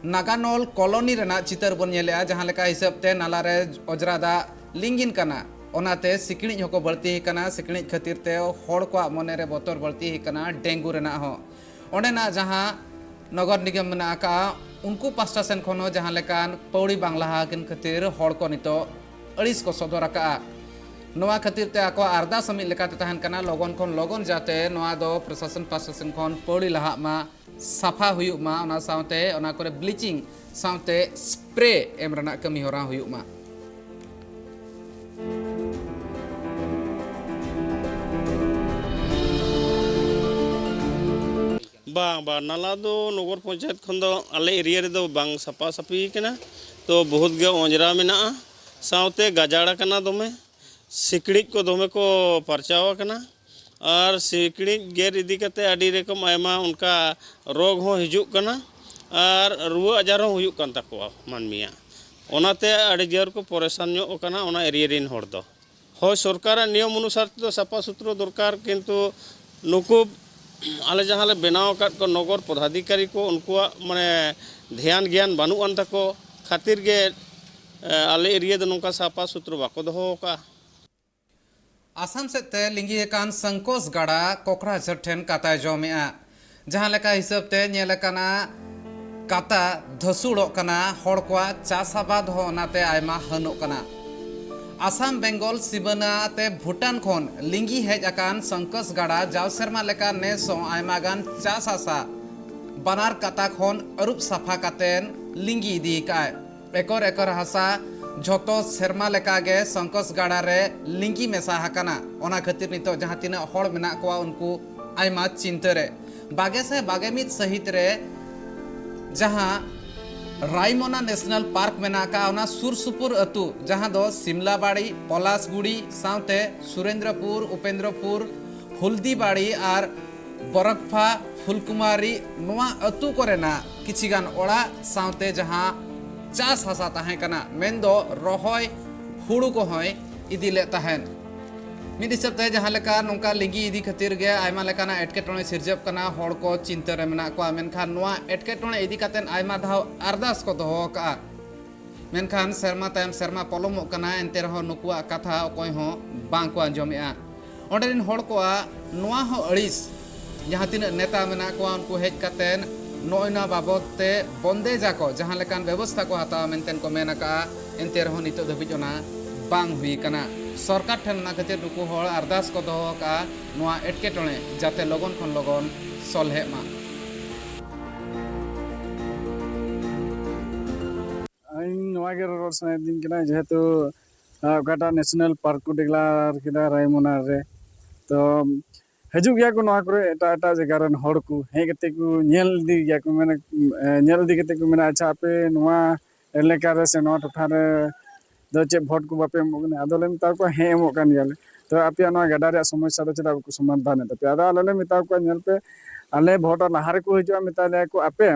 ᱱᱟᱜᱟᱱᱚᱞ ᱠᱚᱞᱚᱱᱤ ᱨᱮᱱᱟᱜ ᱪᱤᱛᱟᱹᱨ ᱵᱚᱱ ᱧᱮᱞᱮᱜᱼᱟ, ᱡᱟᱦᱟᱸ ᱞᱮᱠᱟ ᱦᱤᱥᱟᱹᱵ ᱛᱮ ᱱᱟᱞᱟ ᱨᱮ ᱚᱡᱽᱨᱟ ᱫᱟᱜ ᱞᱤᱸᱜᱤᱱ ᱠᱟᱱᱟ, ᱚᱱᱟᱛᱮ ᱥᱤᱠᱲᱤᱡ ᱦᱚᱸᱠᱚ ᱵᱟᱹᱲᱛᱤ ᱟᱠᱟᱱᱟ᱾ ᱥᱤᱠᱲᱤᱡ ᱠᱷᱟᱹᱛᱤᱨ ᱛᱮ ᱦᱚᱲ ᱠᱚᱣᱟᱜ ᱢᱚᱱᱮ ᱨᱮ ᱵᱚᱛᱚᱨ ᱵᱟᱹᱲᱛᱤ ᱟᱠᱟᱱᱟ ᱰᱮᱝᱜᱩ ᱨᱮᱱᱟᱜ ᱦᱚᱸ᱾ ᱚᱸᱰᱮᱱᱟᱜ ᱡᱟᱦᱟᱸ ᱱᱚᱜᱚᱨ ᱱᱤᱜᱚᱢ ᱢᱮᱱᱟᱜ ᱟᱠᱟᱫᱼᱟ, ᱩᱱᱠᱩ ᱯᱟᱥᱴᱟ ᱥᱮᱱ ᱠᱷᱚᱱ ᱦᱚᱸ ᱡᱟᱦᱟᱸ ᱞᱮᱠᱟᱱ ᱯᱟᱹᱣᱲᱤ ᱵᱟᱝ ᱞᱟᱦᱟ ᱟᱹᱠᱤᱱ ᱠᱷᱟᱹᱛᱤᱨ ᱦᱚᱲ ᱠᱚ ᱱᱤᱛᱚᱜ ᱟᱹᱲᱤᱥ ᱠᱚ ᱥᱚᱫᱚᱨ ᱟᱠᱟᱫᱼᱟ᱾ ᱱᱚᱣᱟ ᱠᱷᱟᱹᱛᱤᱨ ᱛᱮ ᱟᱠᱚᱣᱟᱜ ᱟᱨᱫᱟᱥ ᱢᱤᱫ ᱞᱮᱠᱟᱛᱮ ᱛᱟᱦᱮᱱ ᱠᱟᱱᱟ, ᱞᱚᱜᱚᱱ ᱠᱷᱚᱱ ᱞᱚᱜᱚᱱ ᱡᱟᱛᱮ ᱱᱚᱣᱟ ᱫᱚ ᱯᱨᱚᱥᱟᱥᱚᱱ ᱯᱟᱥᱴᱟ ᱥᱮᱱ ᱠᱷᱚᱱ ᱯᱟᱹᱣᱲᱤ ᱞᱟᱦᱟᱜ ᱢᱟ, ᱥᱟᱯᱷᱟ ᱦᱩᱭᱩᱜ ᱢᱟ, ᱚᱱᱟ ᱥᱟᱶᱛᱮ ᱚᱱᱟ ᱠᱚᱨᱮ ᱵᱞᱤᱪᱤᱝ ᱥᱟᱶᱛᱮ ᱥᱯᱨᱮ ᱮᱢ ᱨᱮᱱᱟᱜ ᱠᱟᱹᱢᱤ ᱦᱚᱨᱟ ᱦᱩᱭᱩᱜ ᱢᱟ᱾ ᱵᱟᱝ, ᱵᱟᱝ, ᱱᱟᱞᱟ ᱫᱚ ᱱᱚᱜᱚᱨ ᱯᱚᱧᱪᱟᱭᱮᱛ ᱠᱷᱚᱱ ᱫᱚ ᱟᱞᱮ ᱮᱨᱤᱭᱟ ᱨᱮᱫᱚ ᱵᱟᱝ ᱥᱟᱯᱷᱟ ᱥᱟᱹᱯᱷᱤ ᱠᱟᱱᱟ᱾ ᱛᱚ ᱵᱚᱦᱩᱛ ᱜᱮ ᱚᱸᱡᱽᱨᱟ ᱢᱮᱱᱟᱜᱼᱟ, ᱥᱟᱶᱛᱮ ᱜᱟᱡᱟᱲ ᱟᱠᱟᱱᱟ ᱫᱚᱢᱮ, ᱥᱤᱠᱲᱤᱡ ᱠᱚ ᱫᱚᱢᱮ ᱠᱚ ᱯᱟᱨᱪᱟᱣ ᱟᱠᱟᱱᱟ᱾ ᱟᱨ ᱥᱤᱠᱲᱤᱡ ᱜᱮᱨ ᱤᱫᱤ ᱠᱟᱛᱮ ᱟᱹᱰᱤ ᱨᱚᱠᱚᱢ ᱟᱭᱢᱟ ᱚᱱᱠᱟ ᱨᱳᱜᱽ ᱦᱚᱸ ᱦᱤᱡᱩᱜ ᱠᱟᱱᱟ ᱟᱨ ᱨᱩᱣᱟᱹ ᱟᱡᱟᱨ ᱦᱚᱸ ᱦᱩᱭᱩᱜ ᱠᱟᱱ ᱛᱟᱠᱚᱣᱟ ᱢᱟᱹᱱᱢᱤᱭᱟᱜ᱾ ᱚᱱᱟᱛᱮ ᱟᱹᱰᱤ ᱡᱳᱨ ᱠᱚ ᱯᱚᱨᱮᱥᱟᱱ ᱧᱚᱜ ᱟᱠᱟᱱᱟ ᱚᱱᱟ ᱮᱨᱤᱭᱟ ᱨᱮᱱ ᱦᱚᱲ ᱫᱚ᱾ ᱦᱳᱭ, ᱥᱚᱨᱠᱟᱨᱟᱜ ᱱᱤᱭᱚᱢ ᱚᱱᱩᱥᱟᱨ ᱛᱮᱫᱚ ᱥᱟᱯᱷᱟ ᱥᱩᱛᱨᱚ ᱫᱚᱨᱠᱟᱨ, ᱠᱤᱱᱛᱩ ᱱᱩᱠᱩ ᱟᱞᱮ ᱡᱟᱦᱟᱸ ᱞᱮ ᱵᱮᱱᱟᱣ ᱟᱠᱟᱫ ᱠᱚ ᱱᱚᱜᱚᱨ ᱯᱚᱫᱟᱫᱷᱤᱠᱟᱨᱤ ᱠᱚ, ᱩᱱᱠᱩᱣᱟᱜ ᱢᱟᱱᱮ ᱫᱷᱮᱭᱟᱱ ᱜᱮᱭᱟᱱ ᱵᱟᱹᱱᱩᱜ ᱟᱱ ᱛᱟᱠᱚ ᱠᱷᱟᱹᱛᱤᱨ ᱜᱮ, ᱮ, ᱟᱞᱮ ᱮᱨᱤᱭᱟ ᱫᱚ ᱱᱚᱝᱠᱟ ᱥᱟᱯᱷᱟ ᱥᱩᱛᱨᱚ ᱵᱟᱠᱚ ᱫᱚᱦᱚ ᱟᱠᱟᱫᱼᱟ᱾ ᱟᱥᱟᱢ ᱥᱮᱫ ᱛᱮ ᱞᱤᱸᱜᱤ ᱟᱠᱟᱱ ᱥᱚᱝᱠᱳᱥ ᱜᱟᱰᱟ ᱠᱚᱠᱨᱟᱡᱷᱚᱨ ᱴᱷᱮᱱ ᱠᱟᱛᱟᱭ ᱡᱚᱢᱮᱜᱼᱟ᱾ ᱡᱟᱦᱟᱸ ᱞᱮᱠᱟ ᱦᱤᱥᱟᱹᱵ ᱛᱮ ᱧᱮᱞ ᱟᱠᱟᱱᱟ, ᱠᱟᱛᱟ ᱫᱷᱟᱹᱥᱩᱲᱚᱜ ᱠᱟᱱᱟ, ᱦᱚᱲ ᱠᱚᱣᱟᱜ ᱪᱟᱥ ᱟᱵᱟᱫ ᱦᱚᱸ ᱚᱱᱟᱛᱮ ᱟᱭᱢᱟ ᱦᱟᱹᱱᱚᱜ ᱠᱟᱱᱟ᱾ ᱟᱥᱟᱢ ᱵᱮᱝᱜᱚᱞ ᱥᱤᱢᱟᱹᱱᱟ ᱛᱮ ᱵᱷᱩᱴᱟᱱ ᱠᱷᱚᱱ ᱞᱤᱸᱜᱤ ᱦᱮᱡ ᱟᱠᱟᱱ ᱥᱚᱝᱠᱳᱥ ᱜᱟᱰᱟ ᱡᱟᱣ ᱥᱮᱨᱢᱟ ᱞᱮᱠᱟ ᱱᱮᱥ ᱦᱚᱸ ᱟᱭᱢᱟ ᱜᱟᱱ ᱪᱟᱥ ᱦᱟᱥᱟ ᱵᱟᱱᱟᱨ ᱠᱟᱛᱟ ᱠᱷᱚᱱ ᱟᱹᱨᱩᱵ ᱥᱟᱯᱷᱟ ᱠᱟᱛᱮᱱ ᱞᱤᱸᱜᱤ ᱤᱫᱤ ᱟᱠᱟᱫᱼᱟᱭ᱾ ᱮᱠᱚᱨ ᱮᱠᱚᱨ ᱦᱟᱥᱟ ᱡᱷᱚᱛᱚ ᱥᱮᱨᱢᱟ ᱞᱮᱠᱟᱜᱮ ᱥᱚᱝᱠᱳᱥ ᱜᱟᱰᱟ ᱨᱮ ᱞᱤᱸᱜᱤ ᱢᱮᱥᱟ ᱟᱠᱟᱱᱟ᱾ ᱚᱱᱟ ᱠᱷᱟᱹᱛᱤᱨ ᱱᱤᱛᱚᱜ ᱡᱟᱦᱟᱸ ᱛᱤᱱᱟᱹᱜ ᱦᱚᱲ ᱢᱮᱱᱟᱜ ᱠᱚᱣᱟ, ᱩᱱᱠᱩ ᱟᱭᱢᱟ ᱪᱤᱱᱛᱟᱹ ᱨᱮ᱾ ᱵᱟᱜᱮ ᱥᱮ ᱵᱟᱜᱮ ᱢᱤᱫ ᱥᱟᱹᱦᱤᱛ ᱨᱮ ᱡᱟᱦᱟᱸ ᱨᱟᱭᱢᱚᱱᱟ ᱱᱮᱥᱱᱟᱞ ᱯᱟᱨᱠ ᱢᱮᱱᱟᱜ ᱟᱠᱟᱫ, ᱚᱱᱟ ᱥᱩᱨ ᱥᱩᱯᱩᱨ ᱟᱹᱛᱩ, ᱡᱟᱦᱟᱸ ᱫᱚ ᱥᱤᱢᱞᱟᱵᱟᱲᱤ, ᱯᱚᱞᱟᱥᱜᱩᱲᱤ, ᱥᱟᱶᱛᱮ ᱥᱩᱨᱮᱱᱫᱨᱚᱯᱩᱨ, ᱩᱯᱮᱱᱫᱨᱚᱯᱩᱨ, ᱦᱚᱞᱫᱤᱵᱟᱲᱤ ᱟᱨ ᱵᱚᱨᱚᱠᱯᱷᱟ, ᱯᱷᱩᱞᱠᱩᱢᱟᱨᱤ, ᱱᱚᱣᱟ ᱟᱹᱛᱩ ᱠᱚᱨᱮᱱᱟᱜ ᱠᱤᱪᱷᱤ ᱜᱟᱱ ᱚᱲᱟᱜ ᱥᱟᱶᱛᱮ ᱡᱟᱦᱟᱸ ᱪᱟᱥ ᱦᱟᱥᱟ ᱛᱟᱦᱮᱸ ᱠᱟᱱᱟ, ᱢᱮᱱᱫᱚ ᱨᱚᱦᱚᱭ ᱦᱩᱲᱩ ᱠᱚᱦᱚᱸᱭ ᱤᱫᱤ ᱞᱮᱫ ᱛᱟᱦᱮᱸᱫ᱾ ᱢᱤᱫ ᱦᱤᱥᱟᱹᱵ ᱛᱮ ᱡᱟᱦᱟᱸ ᱞᱮᱠᱟ ᱱᱚᱝᱠᱟ ᱞᱤᱸᱜᱤ ᱤᱫᱤ ᱠᱷᱟᱹᱛᱤᱨ ᱜᱮ ᱟᱭᱢᱟ ᱞᱮᱠᱟᱱᱟᱜ ᱮᱴᱠᱮᱴᱚᱬᱮ ᱥᱤᱨᱡᱟᱹᱜ ᱠᱟᱱᱟ, ᱦᱚᱲ ᱠᱚ ᱪᱤᱱᱛᱟᱹ ᱨᱮ ᱢᱮᱱᱟᱜ ᱠᱚᱣᱟ᱾ ᱢᱮᱱᱠᱷᱟᱱ ᱱᱚᱣᱟ ᱮᱴᱠᱮᱴᱚᱬᱮ ᱤᱫᱤ ᱠᱟᱛᱮᱫ ᱟᱭᱢᱟ ᱫᱷᱟᱣ ᱟᱨᱫᱟᱥ ᱠᱚ ᱫᱚᱦᱚ ᱟᱠᱟᱫᱼᱟ᱾ ᱢᱮᱱᱠᱷᱟᱱ ᱥᱮᱨᱢᱟ ᱛᱟᱭᱚᱢ ᱥᱮᱨᱢᱟ ᱯᱚᱞᱚᱢᱚᱜ ᱠᱟᱱᱟ, ᱮᱱᱛᱮ ᱨᱮᱦᱚᱸ ᱱᱩᱠᱩᱣᱟᱜ ᱠᱟᱛᱷᱟ ᱚᱠᱚᱭ ᱦᱚᱸ ᱵᱟᱝ ᱠᱚ ᱟᱸᱡᱚᱢᱮᱜᱼᱟ᱾ ᱚᱸᱰᱮ ᱨᱮᱱ ᱦᱚᱲ ᱠᱚᱣᱟᱜ ᱱᱚᱣᱟ ᱦᱚᱸ ᱟᱹᱲᱤᱥ, ᱡᱟᱦᱟᱸ ᱛᱤᱱᱟᱹᱜ ᱱᱮᱛᱟ ᱢᱮᱱᱟᱜ ᱠᱚᱣᱟ, ᱩᱱᱠᱩ ᱦᱮᱡ ᱠᱟᱛᱮᱱ ᱱᱚᱜᱼᱚᱭ ᱱᱚᱣᱟ ᱵᱟᱵᱚᱫ ᱛᱮ ᱵᱚᱱᱫᱮᱡᱽ ᱟᱠᱚ, ᱡᱟᱦᱟᱸ ᱞᱮᱠᱟᱱ ᱵᱮᱵᱚᱥᱛᱷᱟ ᱠᱚ ᱦᱟᱛᱟᱣᱟ ᱢᱮᱱᱛᱮ ᱠᱚ ᱢᱮᱱ ᱟᱠᱟᱜᱼᱟ, ᱮᱱᱛᱮ ᱨᱮᱦᱚᱸ ᱱᱤᱛᱚᱜ ᱫᱷᱟᱹᱵᱤᱡ ᱚᱱᱟ ᱵᱟᱝ ᱦᱩᱭ ᱟᱠᱟᱱᱟ᱾ ᱥᱚᱨᱠᱟᱨ ᱴᱷᱮᱱ ᱚᱱᱟ ᱠᱷᱟᱹᱛᱤᱨ ᱱᱩᱠᱩ ᱦᱚᱲ ᱟᱨᱫᱟᱥ ᱠᱚ ᱫᱚᱦᱚ ᱟᱠᱟᱜᱼᱟ, ᱱᱚᱣᱟ ᱮᱴᱠᱮᱴᱚᱬᱮ ᱡᱟᱛᱮ ᱞᱚᱜᱚᱱ ᱠᱷᱚᱱ ᱞᱚᱜᱚᱱ ᱥᱚᱞᱦᱮᱜ ᱢᱟ᱾ ᱤᱧ ᱱᱚᱣᱟ ᱜᱮ ᱨᱚᱲ ᱥᱟᱱᱟᱭᱮᱫᱤᱧ ᱠᱟᱱᱟ, ᱡᱮᱦᱮᱛᱩ ᱟᱨ ᱚᱠᱟᱴᱟᱜ ᱱᱮᱥᱱᱟᱞ ᱯᱟᱨᱠ ᱠᱚ ᱰᱤᱠᱞᱮᱭᱟᱨ ᱠᱮᱫᱟ ᱨᱟᱭᱢᱚᱱᱟ ᱨᱮ᱾ ᱛᱚ ᱦᱤᱡᱩᱜ ᱜᱮᱭᱟ ᱠᱚ ᱱᱚᱣᱟ ᱠᱚᱨᱮ, ᱮᱴᱟᱜ ᱮᱴᱟᱜ ᱡᱟᱭᱜᱟ ᱨᱮᱱ ᱦᱚᱲ ᱠᱚ ᱦᱮᱡ ᱠᱟᱛᱮ ᱠᱚ ᱧᱮᱞ ᱤᱫᱤ ᱜᱮᱭᱟ ᱠᱚ, ᱢᱟᱱᱮ, ᱧᱮᱞ ᱤᱫᱤ ᱠᱟᱛᱮ ᱠᱚ ᱢᱮᱱᱟ, "ᱟᱪᱪᱷᱟ, ᱟᱯᱮ ᱱᱚᱣᱟ ᱮᱞᱟᱠᱟ ᱨᱮ ᱥᱮ ᱱᱚᱣᱟ ᱴᱚᱴᱷᱟ ᱨᱮ ᱫᱚ ᱪᱮᱫ ᱵᱷᱳᱴ ᱠᱚ ᱵᱟᱯᱮ ᱮᱢᱚᱜ ᱠᱟᱱᱟ?" ᱟᱫᱚ ᱞᱮ ᱢᱮᱛᱟ ᱠᱚᱣᱟ, "ᱦᱮᱸ, ᱮᱢᱚᱜ ᱠᱟᱱ ᱜᱮᱭᱟᱞᱮ, ᱛᱚ ᱟᱯᱮᱭᱟᱜ ᱱᱚᱣᱟ ᱜᱟᱰᱟ ᱨᱮᱭᱟᱜ ᱥᱚᱢᱚᱥᱥᱟ ᱫᱚ ᱪᱮᱫᱟᱜ ᱵᱟᱠᱚ ᱥᱚᱢᱟᱫᱷᱟᱱᱮᱫ ᱛᱟᱯᱮᱭᱟ?" ᱟᱫᱚ ᱟᱞᱮ ᱞᱮ ᱢᱮᱛᱟ ᱠᱚᱣᱟ, "ᱧᱮᱞ ᱯᱮ, ᱟᱞᱮ ᱵᱷᱳᱴ ᱞᱟᱦᱟ ᱨᱮᱠᱚ ᱦᱤᱡᱩᱜᱼᱟ, ᱢᱮᱛᱟ ᱞᱮᱭᱟ ᱠᱚ, ᱟᱯᱮ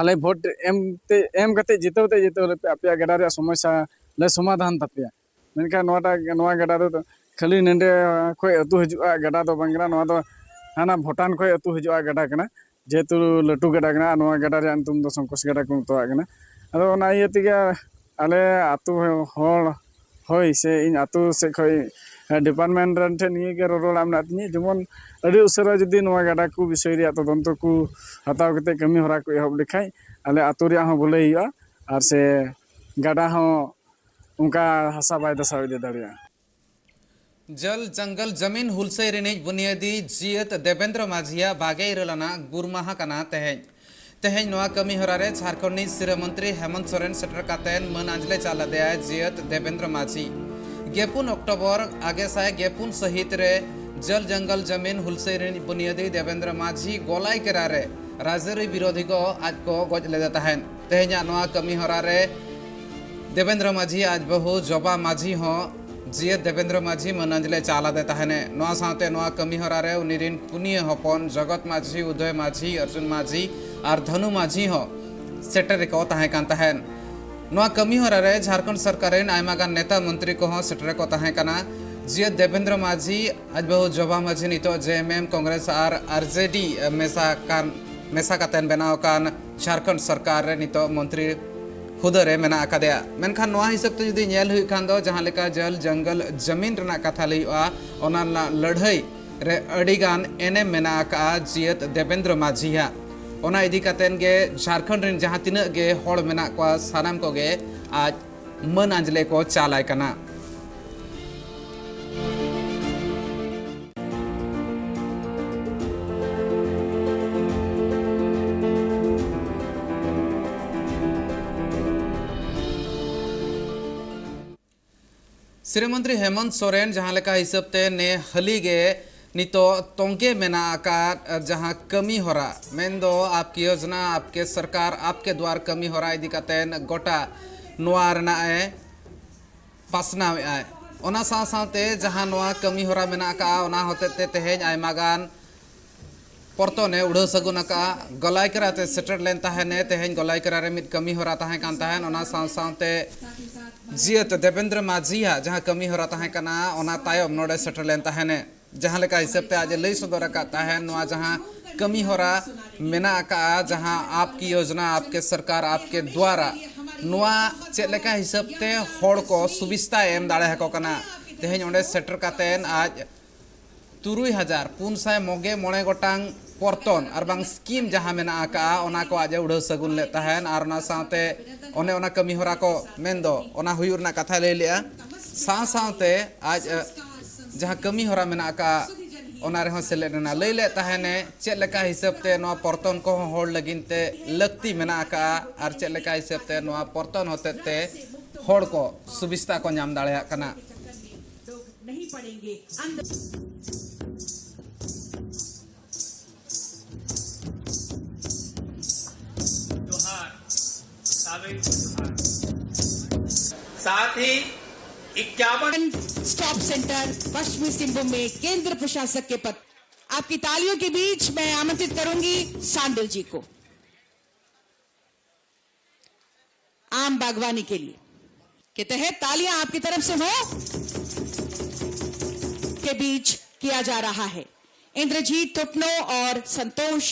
ᱟᱞᱮ ᱵᱷᱳᱴ ᱮᱢ ᱛᱮ, ᱮᱢ ᱠᱟᱛᱮ ᱡᱤᱛᱟᱹᱣ ᱛᱮ ᱡᱤᱛᱟᱹᱣ ᱞᱮᱯᱮ, ᱟᱯᱮᱭᱟᱜ ᱜᱟᱰᱟ ᱨᱮᱭᱟᱜ ᱥᱚᱢᱚᱥᱥᱟ ᱞᱮ ᱥᱚᱢᱟᱫᱷᱟᱱ ᱛᱟᱯᱮᱭᱟ᱾ ᱢᱮᱱᱠᱷᱟᱱ ᱱᱚᱣᱟᱴᱟᱜ, ᱱᱚᱣᱟ ᱜᱟᱰᱟ ᱫᱚ ᱠᱷᱟᱹᱞᱤ ᱱᱚᱸᱰᱮ ᱠᱷᱚᱡ ᱟᱹᱛᱩ ᱦᱤᱡᱩᱜᱼᱟ ᱜᱟᱰᱟ ᱫᱚ ᱵᱟᱝ ᱠᱟᱱᱟ, ᱱᱚᱣᱟ ᱫᱚ ᱦᱟᱱᱟ ᱵᱷᱩᱴᱟᱱ ᱠᱷᱚᱡ ᱟᱹᱛᱩ ᱦᱤᱡᱩᱜᱼᱟ ᱜᱟᱰᱟ ᱠᱟᱱᱟ, ᱡᱮᱦᱮᱛᱩ ᱞᱟᱹᱴᱩ ᱜᱟᱰᱟ ᱠᱟᱱᱟ᱾ ᱟᱨ ᱱᱚᱣᱟ ᱜᱟᱰᱟ ᱨᱮᱭᱟᱜ ᱧᱩᱛᱩᱢ ᱫᱚ ᱥᱚᱝᱠᱳᱥ ᱜᱟᱰᱟ ᱠᱚ ᱢᱮᱛᱟᱣᱟᱜ ᱠᱟᱱᱟ᱾ ᱟᱫᱚ ᱚᱱᱟ ᱤᱭᱟᱹ ᱛᱮᱜᱮ ᱟᱞᱮ ᱟᱹᱛᱩ ᱦᱚᱲ ᱦᱳᱭ, ᱥᱮ ᱤᱧ ᱟᱹᱛᱩ ᱥᱮᱫ ᱠᱷᱚᱡ, ᱦᱮᱸ, ᱰᱤᱯᱟᱨᱴᱢᱮᱱᱴ ᱨᱮᱱ ᱴᱷᱮᱱ ᱱᱤᱭᱟᱹ ᱜᱮ ᱨᱚᱨᱚᱲ ᱢᱮᱱᱟᱜ ᱛᱤᱧᱟᱹ, ᱡᱮᱢᱚᱱ ᱟᱹᱰᱤ ᱩᱥᱟᱹᱨᱟ ᱡᱩᱫᱤ ᱱᱚᱣᱟ ᱜᱟᱰᱟ ᱠᱚ ᱵᱤᱥᱚᱭ ᱨᱮᱭᱟᱜ ᱛᱚᱫᱚᱱᱛᱚ ᱠᱚ ᱦᱟᱛᱟᱣ ᱠᱟᱛᱮ ᱠᱟᱹᱢᱤ ᱦᱚᱨᱟ ᱠᱚ ᱮᱦᱚᱵ ᱞᱮᱠᱷᱟᱡ ᱟᱞᱮ ᱟᱹᱛᱩ ᱨᱮᱭᱟᱜ ᱦᱚᱸ ᱵᱷᱟᱹᱞᱟᱹᱭ ᱦᱩᱭᱩᱜᱼᱟ, ᱟᱨ ᱥᱮ ᱜᱟᱰᱟ ᱦᱚᱸ ᱚᱱᱠᱟ ᱦᱟᱥᱟ ᱵᱟᱭ ᱫᱷᱟᱥᱟᱣ ᱤᱫᱤ ᱫᱟᱲᱮᱭᱟᱜᱼᱟ᱾ ᱡᱚᱞ ᱡᱚᱝᱜᱚᱞ ᱡᱟᱢᱤᱱ ᱦᱩᱞᱥᱟᱹᱭ ᱨᱤᱱᱤᱡ ᱵᱩᱱᱤᱭᱟᱹᱫᱤ ᱡᱤᱭᱟᱹᱛ ᱫᱮᱵᱮᱱᱫᱨᱚ ᱢᱟᱹᱡᱷᱤᱭᱟᱜ ᱵᱟᱜᱮ ᱤᱨᱟᱹᱞ ᱟᱱᱟᱜ ᱜᱩᱨ ᱢᱟᱦᱟ ᱠᱟᱱᱟ ᱛᱮᱦᱮᱧ᱾ ᱛᱮᱦᱮᱧ ᱱᱚᱣᱟ ᱠᱟᱹᱢᱤ ᱦᱚᱨᱟ ᱨᱮ ᱡᱷᱟᱨᱠᱷᱚᱸᱰ ᱨᱤᱱᱤᱡ ᱥᱤᱨᱟᱹ ᱢᱚᱱᱛᱨᱤ ᱦᱮᱢᱚᱱᱛ ᱥᱚᱨᱮᱱ ᱥᱮᱴᱮᱨ ᱠᱟᱛᱮ ᱢᱟᱹᱱ ᱟᱸᱡᱽᱞᱮ ᱪᱟᱞ ᱟᱫᱮᱭᱟ ᱡᱤᱭᱟᱹᱛ ᱫᱮᱵᱮᱱᱫᱨᱚ ᱢᱟᱹᱡᱷᱤ᱾ ᱜᱮᱯᱩᱱ ᱚᱠᱴᱳᱵᱚᱨ ᱟᱜᱮ ᱥᱟᱭ ᱜᱮᱯᱩᱱ ᱥᱟᱹᱦᱤᱛ ᱨᱮ ᱡᱚᱞ ᱡᱚᱝᱜᱚᱞ ᱡᱟᱢᱤᱱ ᱦᱩᱞᱥᱟᱹᱭ ᱨᱤᱱᱤᱡ ᱵᱩᱱᱤᱭᱟᱹᱫᱤ ᱫᱮᱵᱮᱱᱫᱨᱚ ᱢᱟᱹᱡᱷᱤ ᱜᱚᱞᱟᱭ ᱠᱮᱨᱟ ᱨᱮ ᱨᱟᱡᱽᱟᱹᱨᱤ ᱵᱤᱨᱳᱫᱷᱤ ᱠᱚ ᱟᱡ ᱠᱚ ᱜᱚᱡ ᱞᱮᱫᱮ ᱛᱟᱦᱮᱸᱫ᱾ ᱛᱮᱦᱮᱧᱟᱜ ᱱᱚᱣᱟ ᱠᱟᱹᱢᱤ ᱦᱚᱨᱟ ᱨᱮ ᱫᱮᱵᱮᱱᱫᱨᱚ ᱢᱟᱹᱡᱷᱤ ᱟᱡ ᱵᱟᱹᱦᱩ ᱡᱚᱵᱟ ᱢᱟᱹᱡᱷᱤ ᱦᱚᱸ ᱡᱤᱭᱟᱹᱛ ᱫᱮᱵᱮᱱᱫᱨᱚ ᱢᱟᱹᱡᱷᱤ ᱢᱟᱹᱱ ᱟᱸᱡᱽᱞᱮ ᱪᱟᱞ ᱟᱫᱮ ᱛᱟᱦᱮᱱᱮ᱾ ᱱᱚᱣᱟ ᱥᱟᱶᱛᱮ ᱱᱚᱣᱟ ᱠᱟᱹᱢᱤ ᱦᱚᱨᱟ ᱨᱮ ᱩᱱᱤ ᱨᱤᱱ ᱯᱩᱱᱭᱟᱹ ᱦᱚᱯᱚᱱ ᱡᱚᱜᱚᱛ ᱢᱟᱹᱡᱷᱤ, ᱩᱫᱚᱭ ᱢᱟᱹᱡᱷᱤ, ᱚᱨᱡᱩᱱ ᱢᱟᱹᱡᱷᱤ ᱟᱨ ᱫᱷᱟᱹᱱᱩ ᱢᱟᱹᱡᱷᱤ ᱦᱚᱸ ᱥᱮᱴᱮᱨ ᱨᱮᱠᱚ ᱛᱟᱦᱮᱸ ᱠᱟᱱ ᱛᱟᱦᱮᱸᱱ᱾ ᱱᱚᱣᱟ ᱠᱟᱹᱢᱤ ᱦᱚᱨᱟ ᱨᱮ ᱡᱷᱟᱨᱠᱷᱚᱸᱰ ᱥᱚᱨᱠᱟᱨ ᱨᱮᱱ ᱟᱭᱢᱟ ᱜᱟᱱ ᱱᱮᱛᱟ ᱢᱚᱱᱛᱨᱤ ᱠᱚᱦᱚᱸ ᱥᱮᱴᱮᱨ ᱨᱮᱠᱚ ᱛᱟᱦᱮᱸ ᱠᱟᱱᱟ᱾ ᱡᱤᱭᱟᱹᱛ ᱫᱮᱵᱮᱱᱫᱨᱚ ᱢᱟᱹᱡᱷᱤ ᱟᱡ ᱵᱟᱹᱦᱩ ᱡᱚᱵᱟ ᱢᱟᱹᱡᱷᱤ ᱱᱤᱛᱚᱜ ᱡᱮ ᱮᱢ ᱮᱢ, ᱠᱚᱝᱜᱨᱮᱥ ᱟᱨ ᱟᱨ ᱡᱮ ᱰᱤ ᱢᱮᱥᱟ ᱠᱟᱱ, ᱢᱮᱥᱟ ᱠᱟᱛᱮᱱ ᱵᱮᱱᱟᱣ ᱟᱠᱟᱱ ᱡᱷᱟᱨᱠᱷᱚᱸᱰ ᱥᱚᱨᱠᱟᱨ ᱨᱮ ᱱᱤᱛᱚᱜ ᱢᱚᱱᱛᱨᱤ ᱦᱩᱫᱟᱹ ᱨᱮ ᱢᱮᱱᱟᱜ ᱟᱠᱟᱫᱮᱭᱟ᱾ ᱢᱮᱱᱠᱷᱟᱱ ᱱᱚᱣᱟ ᱦᱤᱥᱟᱹᱵ ᱛᱮ ᱡᱩᱫᱤ ᱧᱮᱞ ᱦᱩᱭᱩᱜ ᱠᱷᱟᱱ ᱫᱚ, ᱡᱟᱦᱟᱸ ᱞᱮᱠᱟ ᱡᱚᱞ ᱡᱚᱝᱜᱚᱞ ᱡᱟᱢᱤᱱ ᱨᱮᱱᱟᱜ ᱠᱟᱛᱷᱟ ᱞᱟᱹᱭᱚᱜᱼᱟ, ᱚᱱᱟ ᱨᱮᱱᱟᱜ ᱞᱟᱹᱲᱦᱟᱹᱭ ᱨᱮ ᱟᱹᱰᱤ ᱜᱟᱱ ᱮᱱᱮᱢ ᱢᱮᱱᱟᱜ ᱟᱠᱟᱫᱼᱟ ᱡᱤᱭᱟᱹᱛ ᱫᱮᱵᱮᱱᱫᱨᱚ ᱢᱟᱹᱡᱷᱤᱭᱟᱜ᱾ ᱚᱱᱟ ᱤᱫᱤ ᱠᱟᱛᱮᱱ ᱜᱮ ᱡᱷᱟᱨᱠᱷᱚᱸᱰ ᱨᱮᱱ ᱡᱟᱦᱟᱸ ᱛᱤᱱᱟᱹᱜ ᱜᱮ ᱦᱚᱲ ᱢᱮᱱᱟᱜ ᱠᱚᱣᱟ, ᱥᱟᱱᱟᱢ ᱠᱚᱜᱮ ᱟᱡ ᱢᱟᱹᱱ ᱟᱸᱡᱽᱞᱮ ᱠᱚ ᱪᱟᱞ ᱟᱭ ᱠᱟᱱᱟ᱾ ᱥᱨᱤ ᱢᱚᱱᱛᱨᱤ ᱦᱮᱢᱚᱱᱛ ᱥᱚᱨᱮᱱ ᱡᱟᱦᱟᱸ ᱞᱮᱠᱟ ᱦᱤᱥᱟᱹᱵ ᱛᱮ ᱱᱮ ᱦᱟᱹᱞᱤ ᱜᱮ ᱱᱤᱛᱚᱜ ᱛᱚᱝᱜᱮ ᱢᱮᱱᱟᱜ ᱟᱠᱟᱫ ᱡᱟᱦᱟᱸ ᱠᱟᱹᱢᱤ ᱦᱚᱨᱟ, ᱢᱮᱱᱫᱚ ᱟᱯᱠᱤ ᱭᱳᱡᱽᱱᱟ, ᱟᱯᱠᱮ ᱥᱚᱨᱠᱟᱨ, ᱟᱯᱠᱮ ᱫᱩᱣᱟᱨ ᱠᱟᱹᱢᱤ ᱦᱚᱨᱟ ᱤᱫᱤ ᱠᱟᱛᱮ ᱜᱚᱴᱟ ᱱᱚᱣᱟ ᱨᱮᱱᱟᱜ ᱮ ᱯᱟᱥᱱᱟᱣᱮᱫᱼᱟᱭ᱾ ᱚᱱᱟ ᱥᱟᱶ ᱥᱟᱶᱛᱮ ᱡᱟᱦᱟᱸ ᱱᱚᱣᱟ ᱠᱟᱹᱢᱤ ᱦᱚᱨᱟ ᱢᱮᱱᱟᱜ ᱟᱠᱟᱫᱼᱟ, ᱚᱱᱟ ᱦᱚᱛᱮᱡ ᱛᱮ ᱛᱮᱦᱮᱧ ᱟᱭᱢᱟ ᱜᱟᱱ ᱯᱚᱨᱛᱚᱱᱮ ᱩᱰᱷᱟᱹᱣ ᱥᱟᱹᱜᱩᱱ ᱟᱠᱟᱫᱼᱟ᱾ ᱜᱚᱞᱟᱭᱠᱮᱨᱟ ᱛᱮ ᱥᱮᱴᱮᱨ ᱞᱮᱱ ᱛᱟᱦᱮᱱᱮ᱾ ᱛᱮᱦᱮᱧ ᱜᱚᱞᱟᱭᱠᱮᱨᱟ ᱨᱮ ᱢᱤᱫ ᱠᱟᱹᱢᱤ ᱦᱚᱨᱟ ᱛᱟᱦᱮᱸ ᱠᱟᱱ ᱛᱟᱦᱮᱸᱱ, ᱚᱱᱟ ᱥᱟᱶ ᱥᱟᱶᱛᱮ ᱡᱤᱭᱟᱹᱛ ᱫᱮᱵᱮᱱᱫᱨᱚ ᱢᱟᱹᱡᱷᱤᱭᱟᱜ ᱡᱟᱦᱟᱸ ᱠᱟᱹᱢᱤ ᱦᱚᱨᱟ ᱛᱟᱦᱮᱸ ᱠᱟᱱᱟ, ᱚᱱᱟ ᱛᱟᱭᱚᱢ ᱱᱚᱰᱮ ᱥᱮᱴᱮᱨ ᱞᱮᱱ ᱛᱟᱦᱮᱱᱮ᱾ ᱡᱟᱦᱟᱸ ᱞᱮᱠᱟ ᱦᱤᱥᱟᱹᱵ ᱛᱮ ᱟᱡ ᱮ ᱞᱟᱹᱭ ᱥᱚᱫᱚᱨ ᱟᱠᱟᱫ ᱛᱟᱦᱮᱸᱱ, ᱱᱚᱣᱟ ᱡᱟᱦᱟᱸ ᱠᱟᱹᱢᱤ ᱦᱚᱨᱟ ᱢᱮᱱᱟᱜ ᱟᱠᱟᱫᱼᱟ, ᱡᱟᱦᱟᱸ ᱟᱯᱠᱤ ᱭᱳᱡᱽᱱᱟ, ᱟᱯᱠᱮ ᱥᱚᱨᱠᱟᱨ, ᱟᱯᱠᱮ ᱫᱩᱣᱟᱨᱟ, ᱱᱚᱣᱟ ᱪᱮᱫ ᱞᱮᱠᱟ ᱦᱤᱥᱟᱹᱵ ᱛᱮ ᱦᱚᱲ ᱠᱚ ᱥᱩᱵᱤᱥᱛᱟᱭ ᱮᱢ ᱫᱟᱲᱮ ᱟᱠᱚ ᱠᱟᱱᱟ, ᱛᱮᱦᱮᱧ ᱚᱸᱰᱮ ᱥᱮᱴᱮᱨ ᱠᱟᱛᱮᱱ ᱟᱡ ᱛᱩᱨᱩᱭ ᱦᱟᱡᱟᱨ ᱯᱩᱱ ᱥᱟᱭ ᱢᱚᱜᱮ ᱢᱚᱬᱮ ᱜᱚᱴᱟᱝ ᱯᱚᱨᱛᱚᱱ ᱟᱨ ᱵᱟᱝ ᱥᱠᱤᱢ ᱡᱟᱦᱟᱸ ᱢᱮᱱᱟᱜ ᱟᱠᱟᱫᱼᱟ, ᱚᱱᱟ ᱠᱚ ᱟᱡ ᱮ ᱩᱰᱷᱟᱹᱣ ᱥᱟᱹᱜᱩᱱ ᱞᱮᱫ ᱛᱟᱦᱮᱸᱱ᱾ ᱟᱨ ᱚᱱᱟ ᱥᱟᱶᱛᱮ ᱚᱱᱮ ᱚᱱᱟ ᱠᱟᱹᱢᱤ ᱦᱚᱨᱟ ᱠᱚ ᱢᱮᱱᱫᱚ ᱚᱱᱟ ᱦᱩᱭᱩᱜ ᱨᱮᱱᱟᱜ ᱠᱟᱛᱷᱟᱭ ᱞᱟᱹᱭ ᱞᱮᱫᱼᱟ᱾ ᱥᱟᱶ ᱥᱟᱶᱛᱮ ᱟᱡ ᱮ, ᱡᱟᱦᱟᱸ ᱠᱟᱹᱢᱤ ᱦᱚᱨᱟ ᱢᱮᱱᱟᱜ ᱟᱠᱟᱫᱼᱟ, ᱚᱱᱟ ᱨᱮᱦᱚᱸ ᱥᱮᱞᱮᱫ ᱮᱱᱟ᱾ ᱞᱟᱹᱭ ᱞᱮᱫ ᱛᱟᱦᱮᱸᱱᱮ ᱪᱮᱫ ᱞᱮᱠᱟ ᱦᱤᱥᱟᱹᱵ ᱛᱮ ᱱᱚᱣᱟ ᱯᱚᱨᱛᱚᱱ ᱠᱚᱦᱚᱸ ᱦᱚᱲ ᱞᱟᱹᱜᱤᱫ ᱛᱮ ᱞᱟᱹᱠᱛᱤ ᱢᱮᱱᱟᱜ ᱟᱠᱟᱫᱼᱟ ᱟᱨ ᱪᱮᱫ ᱞᱮᱠᱟ ᱦᱤᱥᱟᱹᱵ ᱛᱮ ᱱᱚᱣᱟ ᱯᱚᱨᱛᱚᱱ ᱦᱚᱛᱮᱡ ᱛᱮ ᱦᱚᱲ ᱠᱚ ᱥᱩᱵᱤᱥᱛᱟ ᱠᱚ ᱧᱟᱢ ᱫᱟᱲᱮᱭᱟᱜ ᱠᱟᱱᱟ᱾ जोहार, सावें को जोहार। साथ ही इक्यावन स्टॉप सेंटर पश्चिमी सिंहभूम में केंद्र प्रशासक के पद। आपकी तालियों के बीच मैं आमंत्रित करूंगी सांडिल जी को। आम बागवानी के लिए के तहत तालियां आपकी तरफ से हो के बीच किया जा रहा है। इंद्रजीत थुपनो और संतोष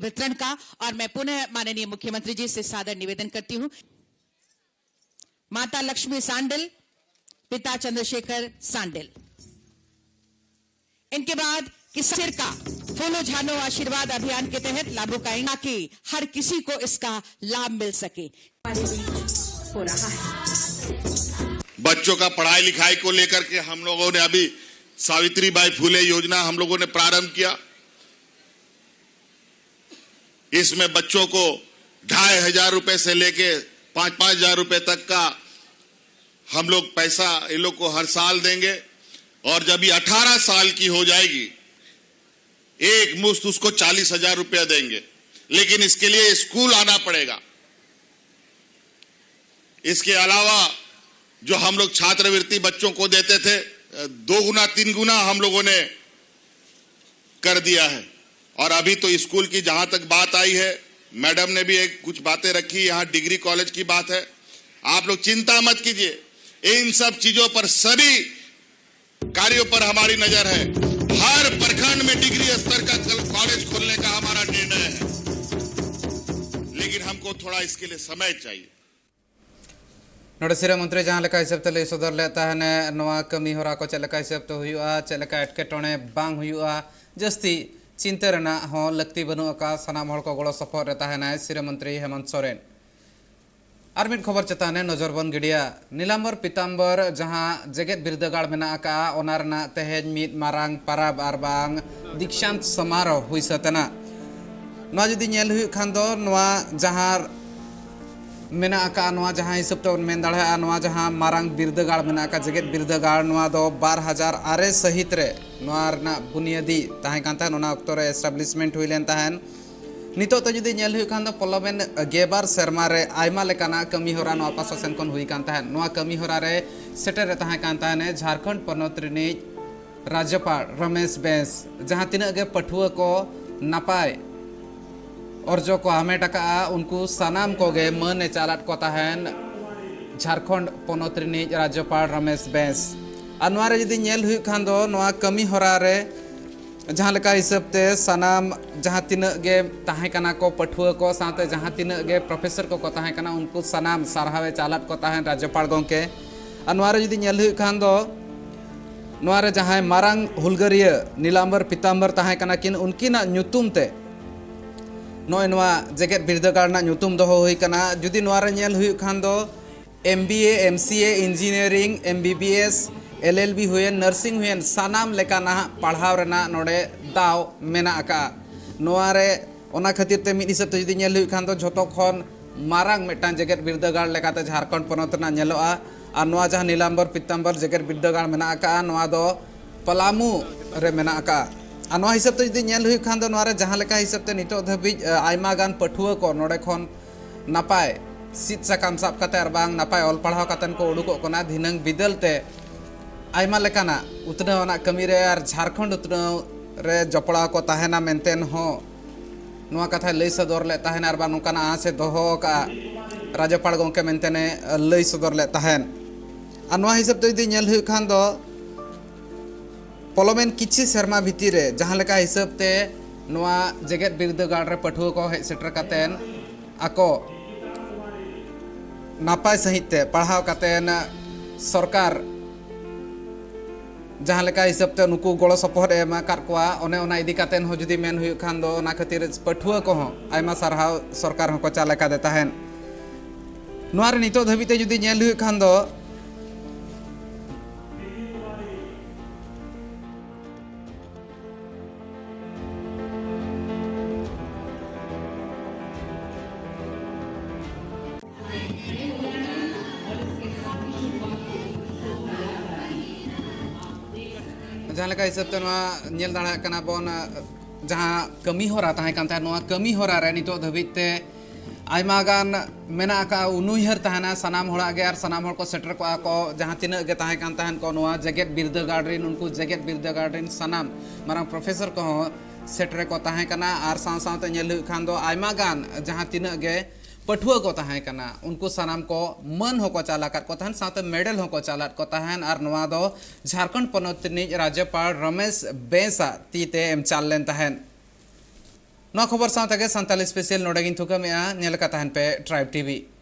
वितरण का। और मैं पुनः माननीय मुख्यमंत्री जी से सादर निवेदन करती हूं। माता लक्ष्मी सांडिल, पिता चंद्रशेखर सांडिल। इनके बाद किसान का फूलो झानो आशीर्वाद अभियान के तहत लाभुक आएंगे, ताकि हर किसी को इसका लाभ मिल सके। हो रहा है। बच्चों का पढ़ाई लिखाई को लेकर के हम लोगों ने अभी सावित्री बाई फुले योजना हम लोगों ने प्रारंभ किया। इसमें बच्चों को ढाई हजार रुपए से लेके पाँच पाँच हजार रुपए तक का हम लोग पैसा इन लोग को हर साल देंगे और जब ये अठारह साल की हो जाएगी, एक मुश्त उसको चालीस हजार रुपया देंगे, लेकिन इसके लिए स्कूल आना पड़ेगा। इसके अलावा जो हम लोग छात्रवृत्ति बच्चों को देते थे, दो गुना, तीन गुना हम लोगों ने कर दिया है। और अभी तो स्कूल की जहां तक बात आई है, मैडम ने भी एक कुछ बातें रखी, यहाँ डिग्री कॉलेज की बात है। आप लोग चिंता मत कीजिए, इन सब चीजों पर, सभी कार्यों पर हमारी नजर है। हर प्रखंड में डिग्री स्तर का कल-, कॉलेज खोलने का हमारा निर्णय है, लेकिन हमको थोड़ा इसके लिए समय चाहिए। ᱱᱚᱰᱮ ᱥᱤᱨᱟᱹ ᱢᱚᱱᱛᱨᱤ ᱡᱟᱦᱟᱸ ᱞᱮᱠᱟ ᱦᱤᱥᱟᱹᱵ ᱛᱮ ᱞᱟᱹᱭ ᱥᱚᱫᱚᱨ ᱞᱮᱫ ᱛᱟᱦᱮᱱ, ᱱᱚᱣᱟ ᱠᱟᱹᱢᱤ ᱦᱚᱨᱟ ᱠᱚ ᱪᱮᱫ ᱞᱮᱠᱟ ᱦᱤᱥᱟᱹᱵ ᱛᱮ ᱦᱩᱭᱩᱜᱼᱟ, ᱪᱮᱫ ᱞᱮᱠᱟ ᱮᱴᱠᱮᱴᱚᱬᱮ ᱵᱟᱝ ᱦᱩᱭᱩᱜᱼᱟ, ᱡᱟᱹᱥᱛᱤ ᱪᱤᱱᱛᱟᱹ ᱨᱮᱱᱟᱜ ᱦᱚᱸ ᱞᱟᱹᱠᱛᱤ ᱵᱟᱹᱱᱩᱜ ᱟᱠᱟᱫ, ᱥᱟᱱᱟᱢ ᱦᱚᱲ ᱠᱚ ᱜᱚᱲᱚ ᱥᱚᱯᱚᱦᱚᱫ ᱨᱮ ᱛᱟᱦᱮᱱᱟᱭ ᱥᱤᱨᱟᱹ ᱢᱚᱱᱛᱨᱤ ᱦᱮᱢᱚᱱᱛ ᱥᱚᱨᱮᱱ᱾ ᱟᱨ ᱢᱤᱫ ᱠᱷᱚᱵᱚᱨ ᱪᱮᱛᱟᱱ ᱨᱮ ᱱᱚᱡᱚᱨ ᱵᱚᱱ ᱜᱤᱰᱤᱭᱟ᱾ ᱱᱤᱞᱟᱢᱵᱚᱨ ᱯᱤᱛᱟᱢᱵᱚᱨ ᱡᱟᱦᱟᱸ ᱡᱮᱜᱮᱛ ᱵᱤᱨᱫᱟᱹᱜᱟᱲ ᱢᱮᱱᱟᱜ ᱟᱠᱟᱫᱼᱟ, ᱚᱱᱟ ᱨᱮᱱᱟᱜ ᱛᱮᱦᱮᱧ ᱢᱤᱫ ᱢᱟᱨᱟᱝ ᱯᱟᱨᱟᱵᱽ ᱟᱨ ᱵᱟᱝ ᱫᱤᱠᱥᱟᱱᱛ ᱥᱚᱢᱟᱨᱳᱦ ᱦᱩᱭ ᱥᱟᱹᱛ ᱮᱱᱟ᱾ ᱱᱚᱣᱟ ᱡᱩᱫᱤ ᱧᱮᱞ ᱦᱩᱭᱩᱜ ᱠᱷᱟᱱ ᱫᱚ, ᱱᱚᱣᱟ ᱡᱟᱦᱟᱸ ᱢᱮᱱᱟᱜ ᱟᱠᱟᱫᱼᱟ, ᱱᱚᱣᱟ ᱡᱟᱦᱟᱸ ᱦᱤᱥᱟᱹᱵ ᱛᱮᱵᱚᱱ ᱢᱮᱱ ᱫᱟᱲᱮᱭᱟᱜᱼᱟ, ᱱᱚᱣᱟ ᱡᱟᱦᱟᱸ ᱢᱟᱨᱟᱝ ᱵᱤᱨᱫᱟᱹᱜᱟᱲ ᱢᱮᱱᱟᱜ ᱟᱠᱟᱫ, ᱡᱮᱜᱮᱛ ᱵᱤᱨᱫᱟᱹᱜᱟᱲ, ᱱᱚᱣᱟ ᱫᱚ ᱵᱟᱨ ᱦᱟᱡᱟᱨ ᱟᱨᱮ ᱥᱟᱹᱦᱤᱛ ᱨᱮ ᱱᱚᱣᱟ ᱨᱮᱱᱟᱜ ᱵᱩᱱᱤᱭᱟᱹᱫᱤ ᱛᱟᱦᱮᱸ ᱠᱟᱱ ᱛᱟᱦᱮᱸᱫ, ᱚᱱᱟ ᱚᱠᱛᱚ ᱨᱮ ᱮᱥᱴᱟᱵᱞᱤᱥᱢᱮᱱᱴ ᱦᱩᱭ ᱞᱮᱱ ᱛᱟᱦᱮᱸᱫ᱾ ᱱᱤᱛᱚᱜ ᱛᱮ ᱡᱩᱫᱤ ᱧᱮᱞ ᱦᱩᱭᱩᱜ ᱠᱷᱟᱱ ᱫᱚ, ᱯᱚᱞᱚᱢᱮᱱ ᱜᱮᱵᱟᱨ ᱥᱮᱨᱢᱟ ᱨᱮ ᱟᱭᱢᱟ ᱞᱮᱠᱟᱱᱟᱜ ᱠᱟᱹᱢᱤ ᱦᱚᱨᱟ ᱱᱚᱣᱟ ᱯᱟᱥᱴᱟ ᱥᱮᱱ ᱠᱷᱚᱱ ᱦᱩᱭ ᱠᱟᱱ ᱛᱟᱦᱮᱸᱫ᱾ ᱱᱚᱣᱟ ᱠᱟᱹᱢᱤ ᱦᱚᱨᱟ ᱨᱮ ᱥᱮᱴᱮᱨ ᱨᱮ ᱛᱟᱦᱮᱸ ᱠᱟᱱ ᱛᱟᱦᱮᱸᱫ ᱡᱷᱟᱲᱠᱷᱚᱸᱰ ᱯᱚᱱᱚᱛ ᱨᱤᱱᱤᱡ ᱨᱟᱡᱽᱡᱚᱯᱟᱲ ᱨᱚᱢᱮᱥ ᱵᱮᱥ᱾ ᱡᱟᱦᱟᱸ ᱛᱤᱱᱟᱹᱜ ᱜᱮ ᱯᱟᱹᱴᱷᱩᱣᱟᱹ ᱠᱚ ᱱᱟᱯᱟᱭ ᱚᱨᱡᱚ ᱠᱚ ᱦᱟᱢᱮᱴ ᱟᱠᱟᱫᱼᱟ, ᱩᱱᱠᱩ ᱥᱟᱱᱟᱢ ᱠᱚᱜᱮ ᱢᱟᱹᱱ ᱮ ᱪᱟᱞᱟᱫ ᱠᱚ ᱛᱟᱦᱮᱸᱱ ᱡᱷᱟᱲᱠᱷᱚᱸᱰ ᱯᱚᱱᱚᱛ ᱨᱤᱱᱤᱡ ᱨᱟᱡᱽᱡᱚᱯᱟᱲ ᱨᱚᱢᱮᱥ ᱵᱮᱥ᱾ ᱟᱨ ᱱᱚᱣᱟ ᱨᱮ ᱡᱩᱫᱤ ᱧᱮᱞ ᱦᱩᱭᱩᱜ ᱠᱷᱟᱱ ᱫᱚ, ᱱᱚᱣᱟ ᱠᱟᱹᱢᱤ ᱦᱚᱨᱟ ᱨᱮ ᱡᱟᱦᱟᱸ ᱞᱮᱠᱟ ᱦᱤᱥᱟᱹᱵ ᱛᱮ ᱥᱟᱱᱟᱢ ᱡᱟᱦᱟᱸ ᱛᱤᱱᱟᱹᱜ ᱜᱮ ᱛᱟᱦᱮᱸ ᱠᱟᱱᱟ ᱠᱚ ᱯᱟᱹᱴᱷᱩᱣᱟᱹ ᱠᱚ, ᱥᱟᱶᱛᱮ ᱡᱟᱦᱟᱸ ᱛᱤᱱᱟᱹᱜ ᱜᱮ ᱯᱨᱚᱯᱷᱮᱥᱚᱨ ᱠᱚᱠᱚ ᱛᱟᱦᱮᱸ ᱠᱟᱱᱟ, ᱩᱱᱠᱩ ᱥᱟᱱᱟᱢ ᱥᱟᱨᱦᱟᱣ ᱮ ᱪᱟᱞᱟᱫ ᱠᱚ ᱛᱟᱦᱮᱸᱱ ᱨᱟᱡᱽᱡᱚᱯᱟᱲ ᱜᱚᱢᱠᱮ᱾ ᱟᱨ ᱱᱚᱣᱟ ᱨᱮ ᱡᱩᱫᱤ ᱧᱮᱞ ᱦᱩᱭᱩᱜ ᱠᱷᱟᱱ ᱫᱚ, ᱱᱚᱣᱟ ᱨᱮ ᱡᱟᱦᱟᱸᱭ ᱢᱟᱨᱟᱝ ᱦᱩᱞᱜᱟᱹᱨᱤᱭᱟᱹ ᱱᱤᱞᱟᱢᱵᱚᱨ ᱯᱤᱛᱟᱢᱵᱚᱨ ᱛᱟᱦᱮᱸ ᱠᱟᱱᱟ ᱠᱤᱱ, ᱩᱱᱠᱤᱱᱟᱜ ᱧᱩᱛᱩᱢ ᱛᱮ ᱱᱚᱜᱼᱚᱭ ᱱᱚᱣᱟ ᱡᱮᱜᱮᱛ ᱵᱤᱨᱫᱟᱹᱜᱟᱲ ᱨᱮᱱᱟᱜ ᱧᱩᱛᱩᱢ ᱫᱚᱦᱚ ᱦᱩᱭ ᱠᱟᱱᱟ᱾ ᱡᱩᱫᱤ ᱱᱚᱣᱟ ᱨᱮ ᱧᱮᱞ ᱦᱩᱭᱩᱜ ᱠᱷᱟᱱ ᱫᱚ, M B A, M C A, engineering, M B B S, L L B ᱦᱩᱭᱮᱱ, nursing ᱦᱩᱭᱮᱱ, ᱥᱟᱱᱟᱢ ᱞᱮᱠᱟᱱᱟᱜ ᱯᱟᱲᱦᱟᱣ ᱨᱮᱱᱟᱜ ᱱᱚᱰᱮ ᱫᱟᱣ ᱢᱮᱱᱟᱜ ᱟᱠᱟᱫᱼᱟ᱾ ᱱᱚᱣᱟ ᱨᱮ, ᱚᱱᱟ ᱠᱷᱟᱹᱛᱤᱨ ᱛᱮ ᱢᱤᱫ ᱦᱤᱥᱟᱹᱵ ᱛᱮ ᱡᱩᱫᱤ ᱧᱮᱞ ᱦᱩᱭᱩᱜ ᱠᱷᱟᱱ ᱫᱚ, ᱡᱷᱚᱛᱚ ᱠᱷᱚᱱ ᱢᱟᱨᱟᱝ ᱢᱤᱫᱴᱟᱝ ᱡᱮᱜᱮᱛ ᱵᱤᱨᱫᱟᱹᱜᱟᱲ ᱞᱮᱠᱟᱛᱮ ᱡᱷᱟᱲᱠᱷᱚᱸᱰ ᱯᱚᱱᱚᱛ ᱨᱮᱱᱟᱜ ᱧᱮᱞᱚᱜᱼᱟ᱾ ᱟᱨ ᱱᱚᱣᱟ ᱡᱟᱦᱟᱸ ᱱᱤᱞᱟᱢᱵᱚᱨ ᱯᱤᱛᱟᱢᱵᱚᱨ ᱡᱮᱜᱮᱛ ᱵᱤᱨᱫᱟᱹᱜᱟᱲ ᱢᱮᱱᱟᱜ ᱟᱠᱟᱫᱼᱟ, ᱱᱚᱣᱟ ᱫᱚ ᱯᱟᱞᱟᱢᱩ ᱨᱮ ᱢᱮᱱᱟᱜ ᱟᱠᱟᱫᱼᱟ᱾ ᱟᱨ ᱱᱚᱣᱟ ᱦᱤᱥᱟᱹᱵ ᱛᱮ ᱡᱩᱫᱤ ᱧᱮᱞ ᱦᱩᱭᱩᱜ ᱠᱷᱟᱱ ᱫᱚ, ᱱᱚᱣᱟ ᱨᱮ ᱡᱟᱦᱟᱸ ᱞᱮᱠᱟ ᱦᱤᱥᱟᱹᱵ ᱛᱮ ᱱᱤᱛᱚᱜ ᱫᱷᱟᱹᱵᱤᱡ ᱟᱭᱢᱟ ᱜᱟᱱ ᱯᱟᱹᱴᱷᱩᱣᱟᱹ ᱠᱚ ᱱᱚᱰᱮ ᱠᱷᱚᱱ ᱱᱟᱯᱟᱭ ᱥᱤᱫ ᱥᱟᱠᱟᱢ ᱥᱟᱵ ᱠᱟᱛᱮ ᱟᱨ ᱵᱟᱝ ᱱᱟᱯᱟᱭ ᱚᱞ ᱯᱟᱲᱦᱟᱣ ᱠᱟᱛᱮ ᱠᱚ ᱩᱰᱩᱠᱚᱜ ᱠᱟᱱᱟ᱾ ᱫᱷᱤᱱᱟᱹᱝ ᱵᱤᱫᱟᱹᱞ ᱛᱮ ᱟᱭᱢᱟ ᱞᱮᱠᱟᱱᱟᱜ ᱩᱛᱱᱟᱹᱣ ᱟᱱᱟᱜ ᱠᱟᱹᱢᱤ ᱨᱮ ᱟᱨ ᱡᱷᱟᱲᱠᱷᱚᱸᱰ ᱩᱛᱱᱟᱹᱣ ᱨᱮ ᱡᱚᱯᱲᱟᱣ ᱠᱚ ᱛᱟᱦᱮᱱᱟ ᱢᱮᱱᱛᱮ ᱦᱚᱸ ᱱᱚᱣᱟ ᱠᱟᱛᱷᱟᱭ ᱞᱟᱹᱭ ᱥᱚᱫᱚᱨ ᱞᱮᱫ ᱛᱟᱦᱮᱱ ᱟᱨ ᱵᱟᱝ ᱱᱚᱝᱠᱟᱱᱟᱜ ᱟᱸᱥ ᱮ ᱫᱚᱦᱚ ᱟᱠᱟᱫᱼᱟ ᱨᱟᱡᱽᱡᱚᱯᱟᱲ ᱜᱚᱢᱠᱮ ᱢᱮᱱᱛᱮ ᱞᱟᱹᱭ ᱥᱚᱫᱚᱨ ᱞᱮᱫ ᱛᱟᱦᱮᱱ᱾ ᱟᱨ ᱱᱚᱣᱟ ᱦᱤᱥᱟᱹᱵ ᱛᱮ ᱡᱩᱫᱤ ᱧᱮᱞ ᱦᱩᱭᱩᱜ ᱠᱷᱟᱱ ᱫᱚ, ᱯᱚᱞᱚᱢᱮᱱ ᱠᱤᱪᱷᱤ ᱥᱮᱨᱢᱟ ᱵᱷᱤᱛᱤᱨ ᱨᱮ ᱡᱟᱦᱟᱸ ᱞᱮᱠᱟ ᱦᱤᱥᱟᱹᱵ ᱛᱮ ᱱᱚᱣᱟ ᱡᱮᱜᱮᱛ ᱵᱤᱨᱫᱟᱹᱜᱟᱲ ᱨᱮ ᱯᱟᱹᱴᱷᱩᱣᱟᱹ ᱠᱚ ᱦᱮᱡ ᱥᱮᱴᱮᱨ ᱠᱟᱛᱮᱱ ᱟᱠᱚ ᱱᱟᱯᱟᱭ ᱥᱟᱺᱦᱤᱡ ᱛᱮ ᱯᱟᱲᱦᱟᱣ ᱠᱟᱛᱮᱱ ᱥᱚᱨᱠᱟᱨ ᱡᱟᱦᱟᱸ ᱞᱮᱠᱟ ᱦᱤᱥᱟᱹᱵ ᱛᱮ ᱱᱩᱠᱩ ᱜᱚᱲᱚ ᱥᱚᱯᱚᱦᱚᱫ ᱮ ᱮᱢ ᱟᱠᱟᱫ ᱠᱚᱣᱟ, ᱚᱱᱮ ᱚᱱᱟ ᱤᱫᱤ ᱠᱟᱛᱮᱱ ᱦᱚᱸ ᱡᱩᱫᱤ ᱢᱮᱱ ᱦᱩᱭᱩᱜ ᱠᱷᱟᱱ ᱫᱚ, ᱚᱱᱟ ᱠᱷᱟᱹᱛᱤᱨ ᱯᱟᱹᱴᱷᱩᱣᱟᱹ ᱠᱚᱦᱚᱸ ᱟᱭᱢᱟ ᱥᱟᱨᱦᱟᱣ ᱥᱚᱨᱠᱟᱨ ᱦᱚᱸᱠᱚ ᱪᱟᱞ ᱟᱠᱟᱫᱮ ᱛᱟᱦᱮᱸᱫ᱾ ᱱᱚᱣᱟ ᱨᱮ ᱱᱤᱛᱚᱜ ᱫᱷᱟᱹᱵᱤᱡ ᱛᱮ ᱡᱩᱫᱤ ᱧᱮᱞ ᱦᱩᱭᱩᱜ ᱠᱷᱟᱱ ᱫᱚ, ᱡᱟᱦᱟᱸ ᱞᱮᱠᱟ ᱦᱤᱥᱟᱹᱵ ᱛᱮ ᱱᱚᱣᱟ ᱧᱮᱞ ᱫᱟᱲᱮᱭᱟᱜ ᱠᱟᱱᱟ ᱵᱚᱱ, ᱡᱟᱦᱟᱸ ᱠᱟᱹᱢᱤ ᱦᱚᱨᱟ ᱛᱟᱦᱮᱸ ᱠᱟᱱ ᱛᱟᱦᱮᱸᱫ, ᱱᱚᱣᱟ ᱠᱟᱹᱢᱤ ᱦᱚᱨᱟ ᱨᱮ ᱱᱤᱛᱚᱜ ᱫᱷᱟᱹᱵᱤᱡ ᱛᱮ ᱟᱭᱢᱟ ᱜᱟᱱ ᱢᱮᱱᱟᱜ ᱟᱠᱟᱫᱼᱟ, ᱩᱱᱩᱭᱦᱟᱹᱨ ᱛᱟᱦᱮᱱᱟ ᱥᱟᱱᱟᱢ ᱦᱚᱲᱟᱜ ᱜᱮ, ᱟᱨ ᱥᱟᱱᱟᱢ ᱦᱚᱲ ᱠᱚ ᱥᱮᱴᱮᱨ ᱠᱚᱜᱼᱟ ᱠᱚ, ᱡᱟᱦᱟᱸ ᱛᱤᱱᱟᱹᱜ ᱜᱮ ᱛᱟᱦᱮᱸ ᱠᱟᱱ ᱛᱟᱦᱮᱸᱫ ᱠᱚ ᱱᱚᱣᱟ ᱡᱮᱜᱮᱛ ᱵᱤᱨᱫᱟᱹᱜᱟᱲ ᱨᱮᱱ, ᱩᱱᱠᱩ ᱡᱮᱜᱮᱛ ᱵᱤᱨᱫᱟᱹᱜᱟᱲ ᱨᱮᱱ ᱥᱟᱱᱟᱢ ᱢᱟᱨᱟᱝ ᱯᱨᱚᱯᱷᱮᱥᱚᱨ ᱠᱚᱦᱚᱸ ᱥᱮᱴᱮᱨ ᱠᱚ ᱛᱟᱦᱮᱸ ᱠᱟᱱᱟ᱾ ᱟᱨ ᱥᱟᱶ ᱥᱟᱶᱛᱮ ᱧᱮᱞ ᱦᱩᱭᱩᱜ ᱠᱷᱟᱱ ᱫᱚ ᱟᱭᱢᱟ ᱜᱟᱱ ᱡᱟᱦᱟᱸ ᱛᱤᱱᱟᱹᱜ ᱜᱮ ᱯᱟᱹᱴᱷᱩᱣᱟᱹ ᱠᱚ ᱛᱟᱦᱮᱸ ᱠᱟᱱᱟ, ᱩᱱᱠᱩ ᱥᱟᱱᱟᱢ ᱠᱚ ᱢᱟᱹᱱ ᱦᱚᱸᱠᱚ ᱪᱟᱞ ᱟᱠᱟᱫ ᱠᱚ ᱛᱟᱦᱮᱸᱱ, ᱥᱟᱶᱛᱮ ᱢᱮᱰᱮᱞ ᱦᱚᱸᱠᱚ ᱪᱟᱞ ᱟᱫ ᱠᱚ ᱛᱟᱦᱮᱸᱱ᱾ ᱟᱨ ᱱᱚᱣᱟ ᱫᱚ ᱡᱷᱟᱲᱠᱷᱚᱸᱰ ᱯᱚᱱᱚᱛ ᱨᱤᱱᱤᱡ ᱨᱟᱡᱽᱡᱚᱯᱟᱲ ᱨᱚᱢᱮᱥ ᱵᱮᱸᱥᱟᱜ ᱛᱤ ᱛᱮ ᱮᱢ ᱪᱟᱞ ᱞᱮᱱ ᱛᱟᱦᱮᱸᱱ᱾ ᱱᱚᱣᱟ ᱠᱷᱚᱵᱚᱨ ᱥᱟᱶ ᱛᱮᱜᱮ ᱥᱟᱱᱛᱟᱞᱤ ᱥᱯᱮᱥᱟᱞ ᱱᱚᱰᱮ ᱜᱤᱧ ᱛᱷᱩᱠᱟᱹᱢᱮᱜᱼᱟ᱾ ᱧᱮᱞ ᱟᱠᱟᱫ ᱛᱟᱦᱮᱸᱱ ᱯᱮ ᱴᱨᱟᱭᱤᱵᱽ ᱴᱤᱵᱷᱤ᱾